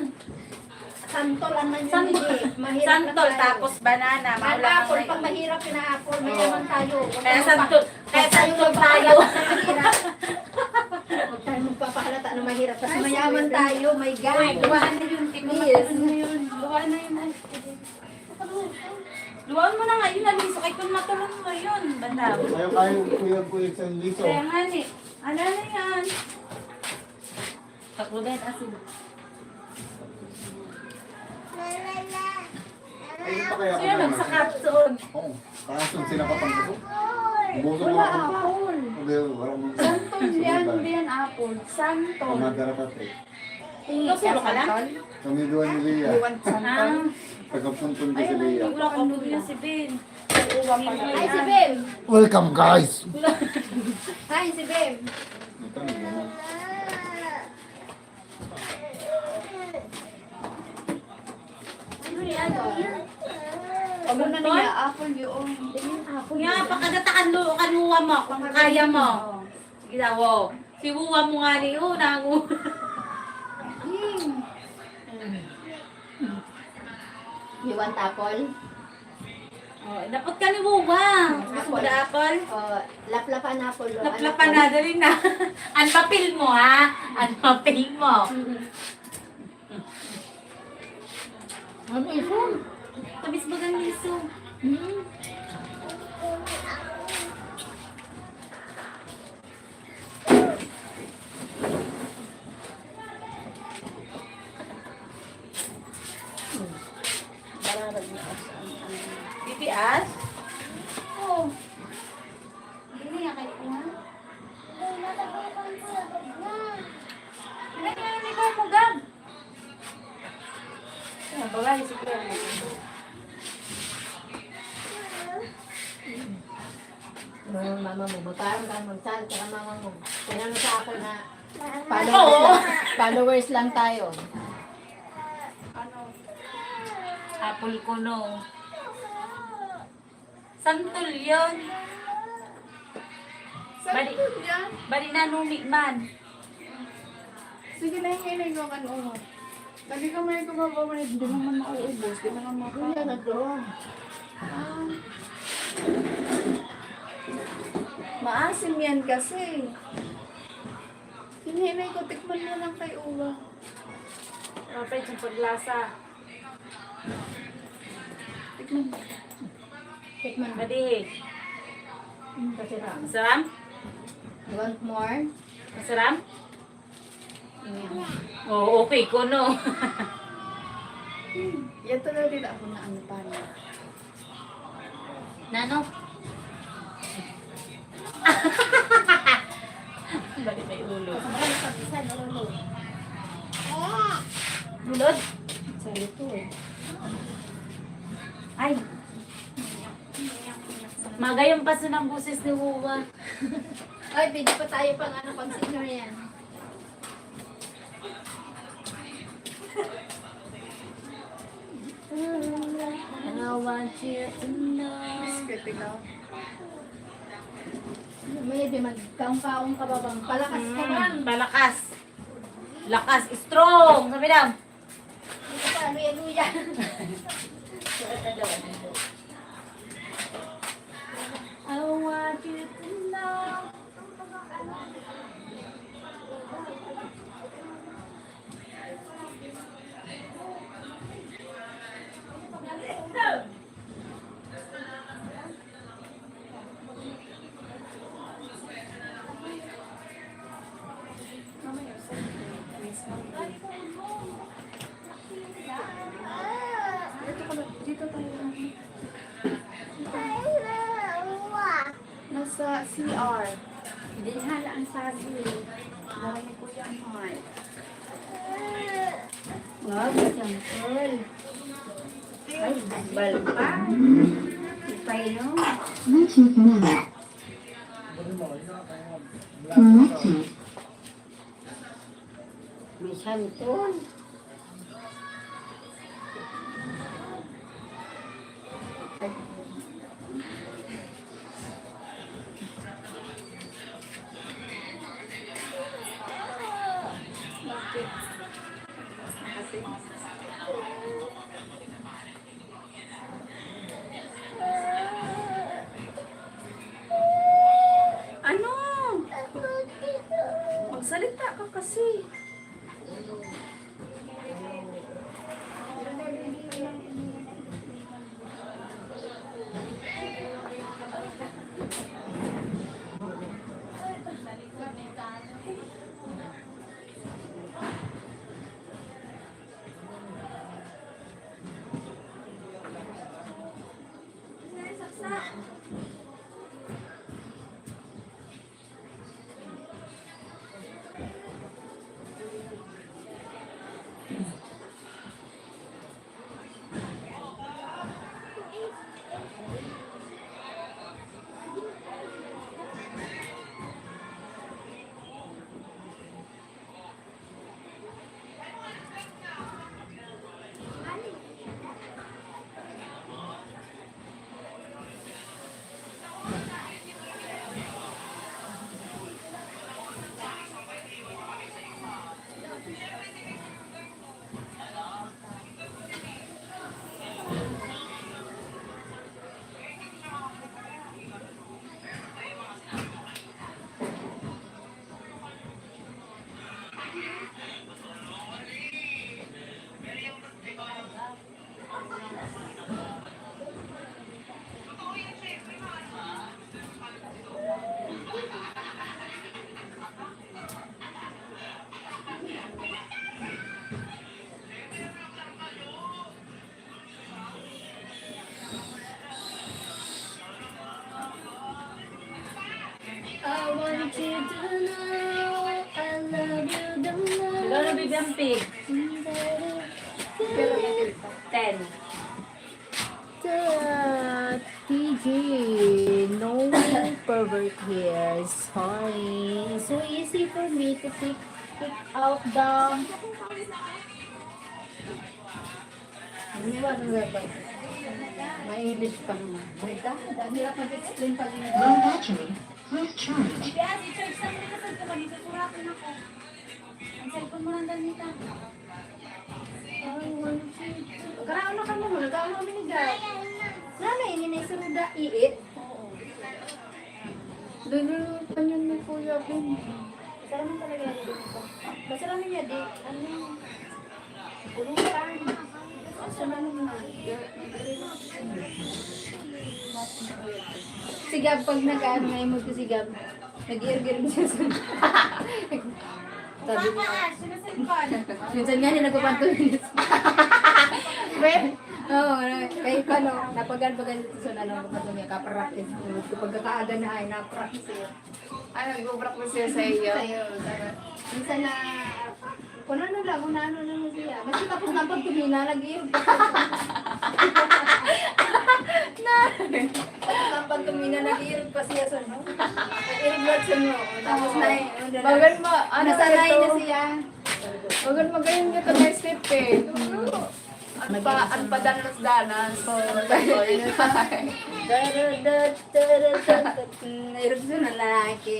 Santol ang nangyayari. Santol. Mahirap na Santol, tayo. Tapos banana, Ang maula apple, kang pag mahirap, pina-apple, Oo. mayaman tayo. Huwag Kaya tayong santol, magpa-, kaya huwag tayong santol tayo. magpapahalata na mahirap. Huwag tayong magpapahalata na mahirap. Kasi Ay, mayaman sige. tayo, my God. Ay, duwaan na yun. Tikman Yes. mo na yun. Duwaan na yun. Ay, sige. Duwaan mo na ngayon, aliso. Kay kung matulog mo yun, banda. Ayaw kayo, kuya, kuya, sa liso. Kaya nga ni, ala na yan. Ruben, asin. Ayun pa kaya So yun, nagsakat doon. Oo. Kaso sila pa pang gusto. Buso Wala ako. apple. Hindi, wala mong Santol yan, hindi yan apple. Santol. Kumadara pa, te. Tingin ka sa kanton? Kami duwa ni Lia. Iwan santol. Ah, Taga-Puntun ko si Lia. wala ko po yun si Ben. Uwa pa Ay, yan. si Ben. Welcome, guys! Hi, si Beb. Ito na yun. Ano niya, ano? Pag una niya, apple yun. Nga, pakadataan lo, kanuha mo, kung kaya mo. Sige daw, oh. Si Wuwa mo nga ni, oh, nangu. Hmm. You want apple? Oh, dapat ka ni Wuwa. Gusto mo na apple? Oh, laplapan apple. Oh. Laplapan na, dali na. Ang papel mo, ha? Ang papel mo. Ano ito? Tamis bagang liso. Hmm. Titias? Oh. Hindi niya kayo, ha? Ay, natabukan ko, labag na. Hindi niya yung ikaw mo, Gab. Ano ba, si Kuya? Mga mama mo, magpaalam ka, magsabi ka mama mo. Kailangan sa ako na followers lang, followers lang tayo. Ano? Apple ko, no? Santol yun. Bali, Santol yan. Bali na numi man. Sige na, hinay ko kan ulo. Lagi ka may kumabawa na, hindi naman mauubos, di naman Kuya, makaon. nagdoon. Ah. Maasim yan kasi. Hinay ko, tikman mo lang kay Uwa. Perfect yung paglasa. Tikman mo. Tikman mo. Madihi. Kasi ram. Masaram? You want more? Masaram? Oo, okay ko, no? Yan talaga din ako na ano pa na. Nano? Balik may ulo. Bulod? Sa ito eh. Ay. Magayong paso ng boses ni Wuwa. Ay, pwede pa tayo pang ano, pang senior yan. I want you to know. Mas critical. Maybe magkaong-kaong ka ba bang palakas ka man? Mm, palakas. Lakas, strong. Sabi daw. Hindi ka pa, hallelujah. I want you to know. Nasa C R. Dinhala ang sabi. Dara ni Kuya Mark. Wow, sample. Ay, bal pa. Ipainom. May santol. Ano? Magsalita ka kasi. Gampig. Ten. Tara, T J, no pervert here. Sorry. So easy for me to pick, pick out the... Ano ba ang verbal? May English pa naman. Ay, da, da, hirap mag-explain pag English. Low battery. Please charge. Kaya si Church, sabi ko, sabi ko, kanina, suratan ako. Ang cellphone mo lang ganito. Ay, one, two, three. Karaon na kami mo, nagkaon kami ni Gab. Nanay, ini na yung suruda, iit. Oo. Lulu, ano ni Kuya Ben? Masarap man talaga yan. Masarap niya, di, ano, ulutan. Sa ano mo na? Si Gab, pag nag-ano, may mood ko si Gab, nag-iirog-irog siya sa... Sabi niya, minsan nga niya nagpapantulis. Wait. Oo, ano, kahit paano, napagal-bagal ito sa ano, kapag niya, kapractice. Kapag kakaaga na, ay, napractice yun. Ay, nagbo-block na siya sa iyo. Sa'yo, tama. Minsan na, kung ano lang, kung ano lang siya. Basta tapos na pag tumina, nag-iirog pa. Na! Tapos na pag tumina, nag-iirog pa siya sa ano. Nag-iirog lang siya, no? Tapos na eh, ano na. Bagan mo, ano Nasanay ito? na siya. Bagan mo, ganyan ka, guys, step eh. Ang pa, ang padanas-danas. Oo. Ang pa, Erupsyon ng lalaki.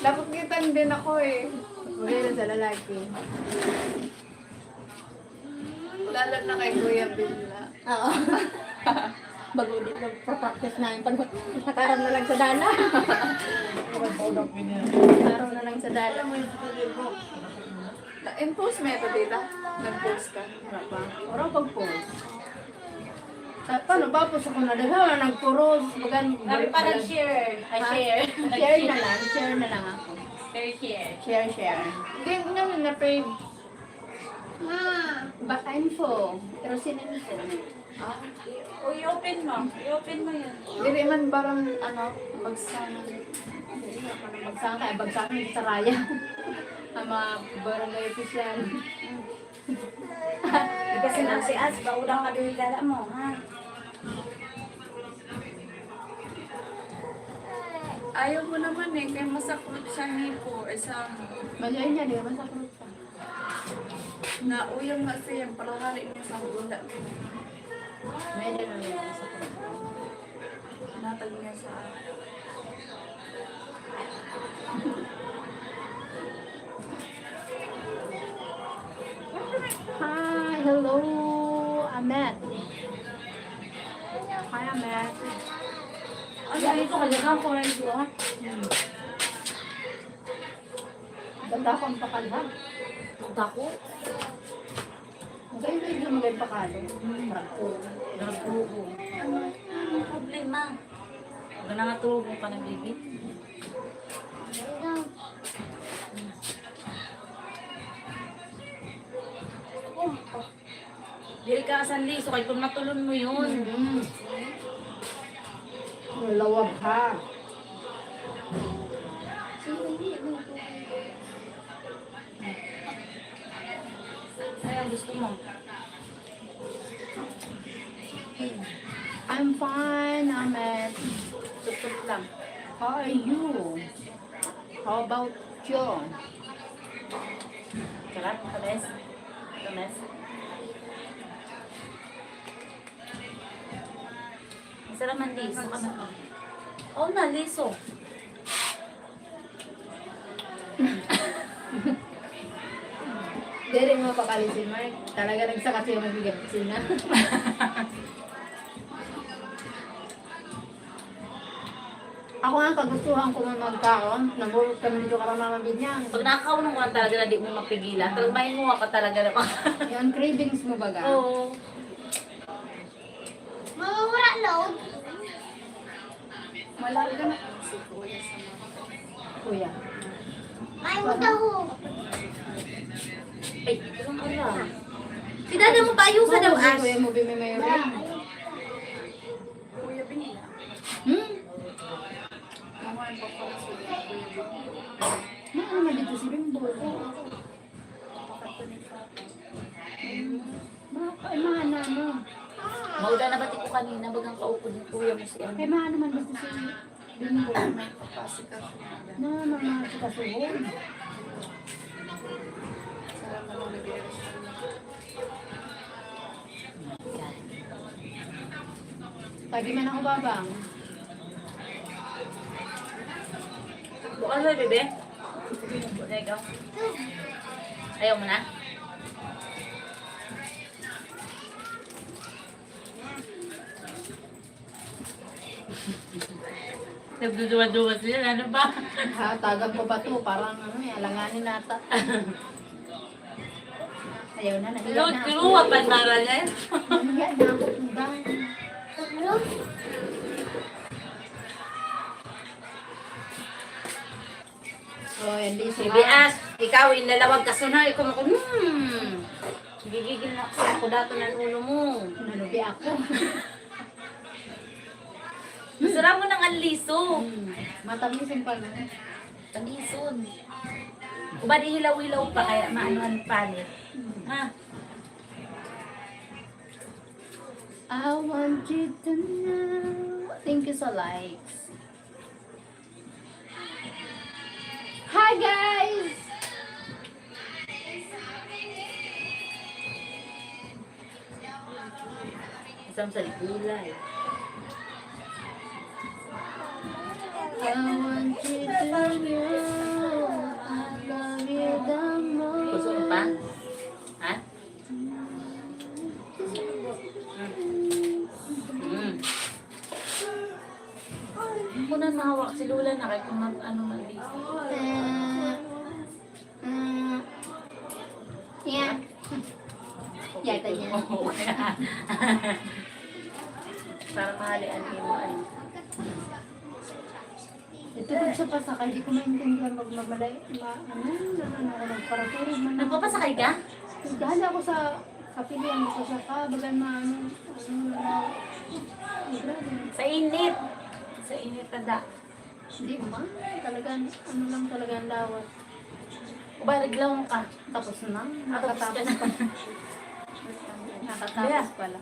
Dapat kita din ako eh. Magayon sa lalaki. Lalo na kay Kuya Bill na. Oo. Bago din nagpa-practice na yung pag-, nakaram na lang sa dala. Nakaram na lang sa dala. Na-impose mo ito, tita? Nag-post ka? Wala pa. Wala pag-post. Ah, paano ba? Post ako na daghan, nagpuros. Bagan, Sabi pa nag-share. Ay, Ha? share. Share na lang. Share na lang ako. Share, share. Share, share. Hindi, ano na, page. Ma, baka info. Pero sin info. Ah, i-, o, i-open mo. I-open mo yun. Dili man barang, ano, bagsakan. Bagsakan, ay, bagsakan, saraya. Ang mga barangay official. Kasi nang si As, baudang ka din dala mo, ha? Ayaw mo naman eh, kaya masaklot siya, hipo, eh, sa Malay niya, di ba? Masaklot pa. Nauyang na siya, palahari niya sa gula. May na lang yung sa pagkain. Natag niya sa akin. Hi, hello, Amet. Hi, Amet. Ano ito? Kalagang ko na ito, ha? Ganda akong pakalhan. Ang dako. Maganda yung maganda pakalo. Maragko. Maragko. Ano ang problema? Huwag na nga tulog ka na, baby. Diri ka asan liso, kay kung matulon mo yun. Mm. Lawag ha. Ay, ang gusto mo. I'm fine, Amet. Tutup lang. How are you? How about you? Sarap, kames. Kames. Masarap man liso. Ano? Oo na, liso. Diri mo pakali si Mark. Talaga nagsakat siya magbigay kusina. Ako nga, kagustuhan ko man magkaon, nagurot kami dito kay Mama Binyang. Pag nakakaon mo lang talaga na di mo mapigilan, talaga mainguha ka talaga na. Yung cravings mo baga? Oo. Mawawala load? Malarga na si Kuya sa mga Kuya. May utaho. Ay, ito lang ala. Si Dada mo, payo sa daw, Ash. Kuya mo, bimimay. Kuya Bin. Hmm? Naman pa pala si Kuya Bin. Ano naman dito si Bimbo? Kanina, bagang kaupod ni kuya mo si ano. Kay maano man gusto si Bingo. Pasika. Na, mga sikasuhon. Lagi man ako, babang. Bukas na, bebe. Ayaw mo na? Nagduduwa-duwa sila, ano ba? Ha, tagan ko ba to? Parang ano eh, alanganin nata. Ayaw na, nahiya Lord, na ako. Kinuha pa yung mara niya. Nahiya na ako, diba? Oh, yan, di Sige, sila. As, ikaw, inlalawag ka, sunay, ikaw mo, hmm. Gigigil na kasi ako, dato ng ulo mo. Nalubi ako. Masarap mo ng anliso. Hmm. Matamisin pala. Tamisin. Ubad ihilaw-hilaw pa, kaya maano ang panit. Hmm. Ha? I want you to know. Thank you sa likes. Hi, guys! Isang sa gulay. I want you to know I love you the most. Gusto mo pa? Ha? Mm. Ako na mahawak si Lola na kahit kung mag-, ano man, busy. Ah, ah, yeah. Yata niya. Para mahalian mo, ano. Ito pag sa pasakay, di ko maintindihan mag-, mamalay, ma-, ano, ano, ano, ano, para puro man. Nagpapasakay ka? Dahil ako sa, sa pilihan ko siya, ka, bagan ma-, ano, ano, ano, grabe. Sa init. Sa init, tada. Hindi man. Talagang, ano lang talaga ang lawat. Ubarig lang ka. Tapos na. Ah, tapos ka na. Nakatapos pa. Nakatapos Yeah. pala.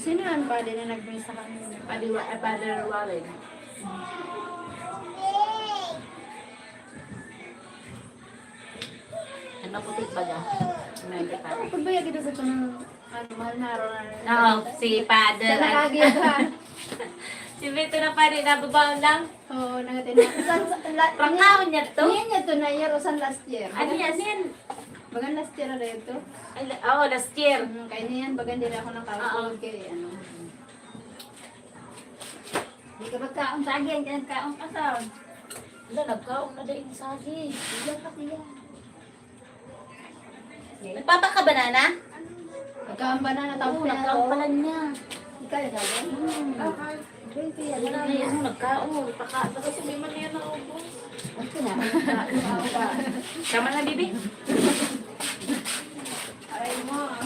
Sino yan, Padre, na nagmisa kanina? Padre Wa-, eh, Father Warren. Ang maputi baga. Ano, pagbayag ito sa tunang, ano, mahal na araw na. Oo, si Father, Sa ano. Nakagi ka. Si Beto na, Padre, nababaon lang. Oo, nangatin na. San, sa, la-, Prangaon niya to? Niyan niya to na year o san last year? Ano yan? Ano yan? Bagan last year na rin to. Ay, la-, oo, last year. Mm, kaya niyan, bagan din ako nakakaon Oo. kay, ano. Di ka magkaon saging, kaya nagkaon ka sa. Wala, nagkaon na din saging. Iyan pati yan. Nagpapaka banana? Nagkaon banana, Oo, tawag na nagkaon ako. pala niya. Ikaw, ikaw, eh? Hmm. Ah, ah, twenty yan. Hindi na yan, nagkaon. Paka-, Tapos hindi man yan naubos. Ito na. Tama na, bibi? Aray mo, ah.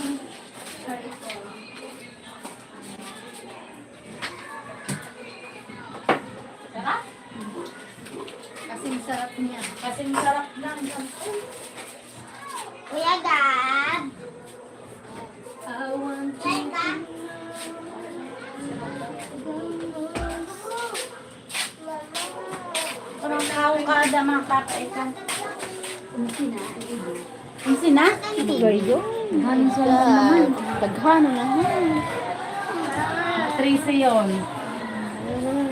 Aray ko. Sarap? Kasing sarap niya. Kasing sarap lang. Kuya Gab. I want you to know. Parang kaon ka, ada, mga papa, ito. Ang sina, ang ibo. Ang sina? Ito, gayon. Ano sa lahat naman? Daghan na naman. Trece yun.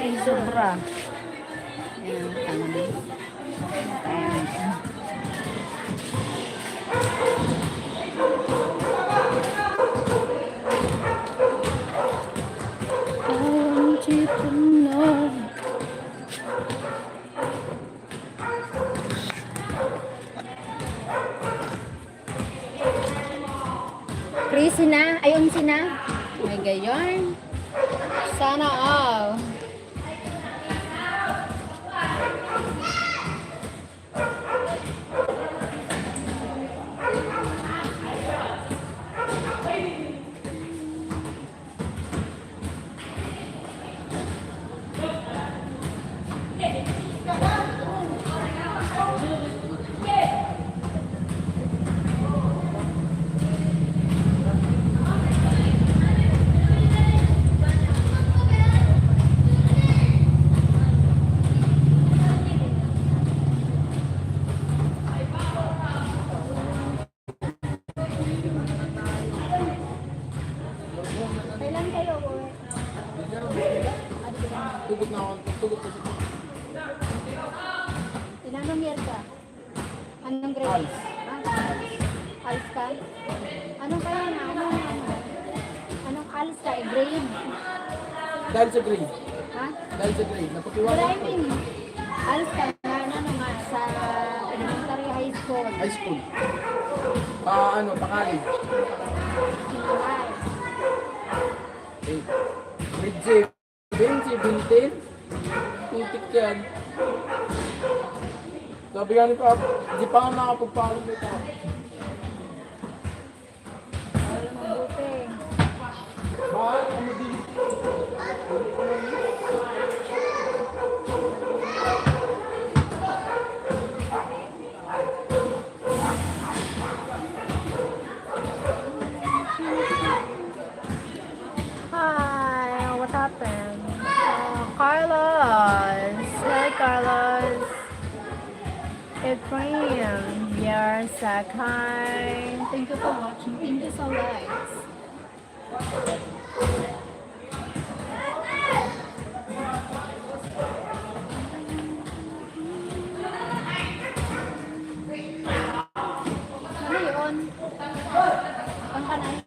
Ay, sobra. Ayan, tama na. Ayan. I want you to know. Trece na, ay, onse na. May gayon. Sana all. Tugot na ako. Tugot na siya. Ilanong year ka? Anong grade? Als. Ah, als. Als ka? Anong kaya nga? Anong, ano? Anong als ka? Eh, grade? Dahil sa grade. Ha? Dahil sa grade. Napatiwala ko. Grade. Als ka nga, ano nga, sa elementary, high school? High school. Pa, ano, pa college. Ay. Eh, grade seven, seventeen. Putik yan. Sabi nga ni Papa, di pa nga makapagpaalam ni Papa. Ay, mabuti. Bakit? Ano din? Hi, what happened? Uh, Carlos. Hi, Carlos. Ephraim, you're so kind. Thank you for watching. Thank you so much. Ano yun? Pangkanay?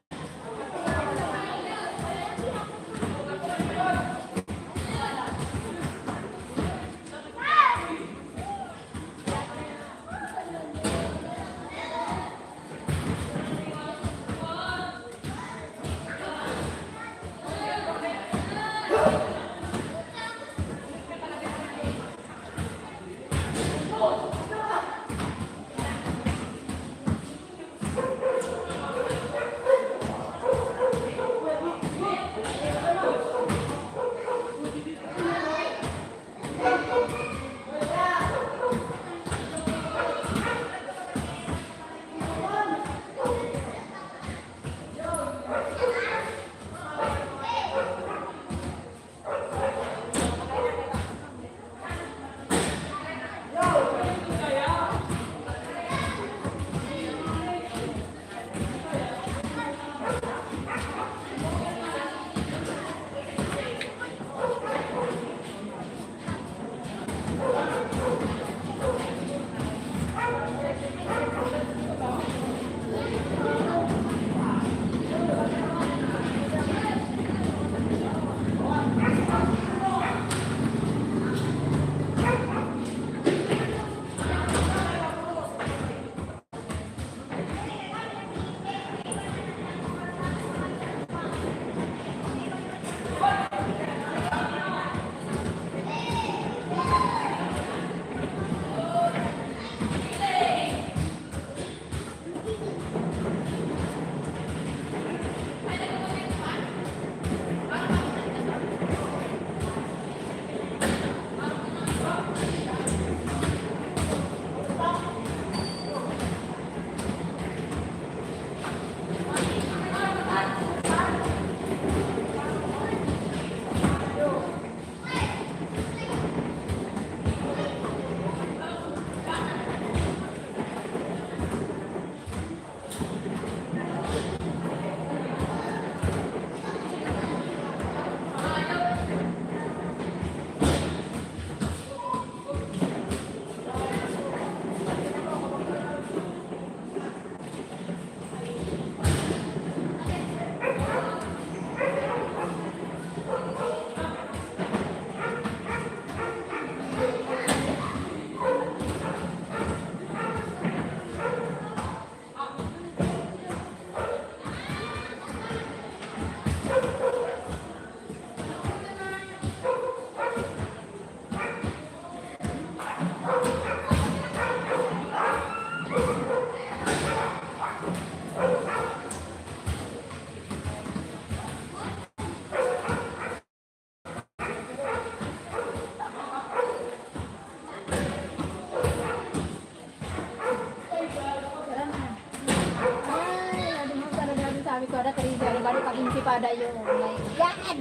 Ay, ano mo talaga, sabi ko, ada trigger, bali pag-insipada yun. My God!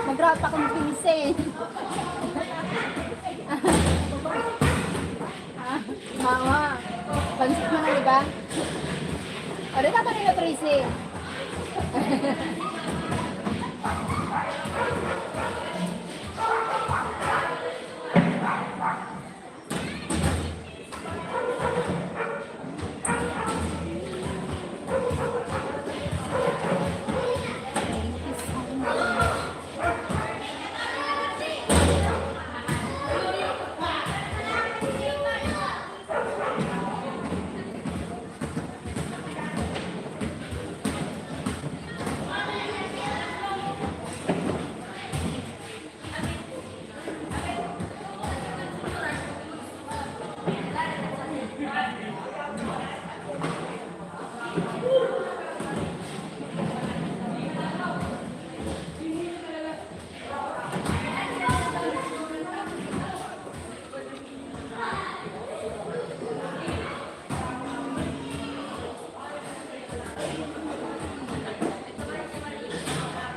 Mag-route pa kong pinsin. Ah, mama. Pansit mo na, di ba? O, di ba pa rin na tracing? Thank you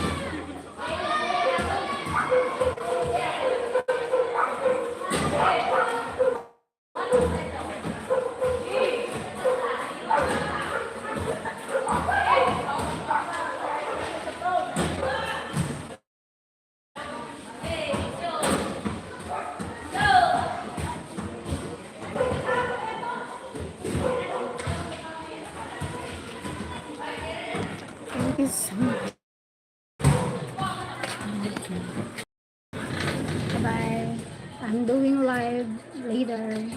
so much. Thank you so much. Bye. I'm doing live later.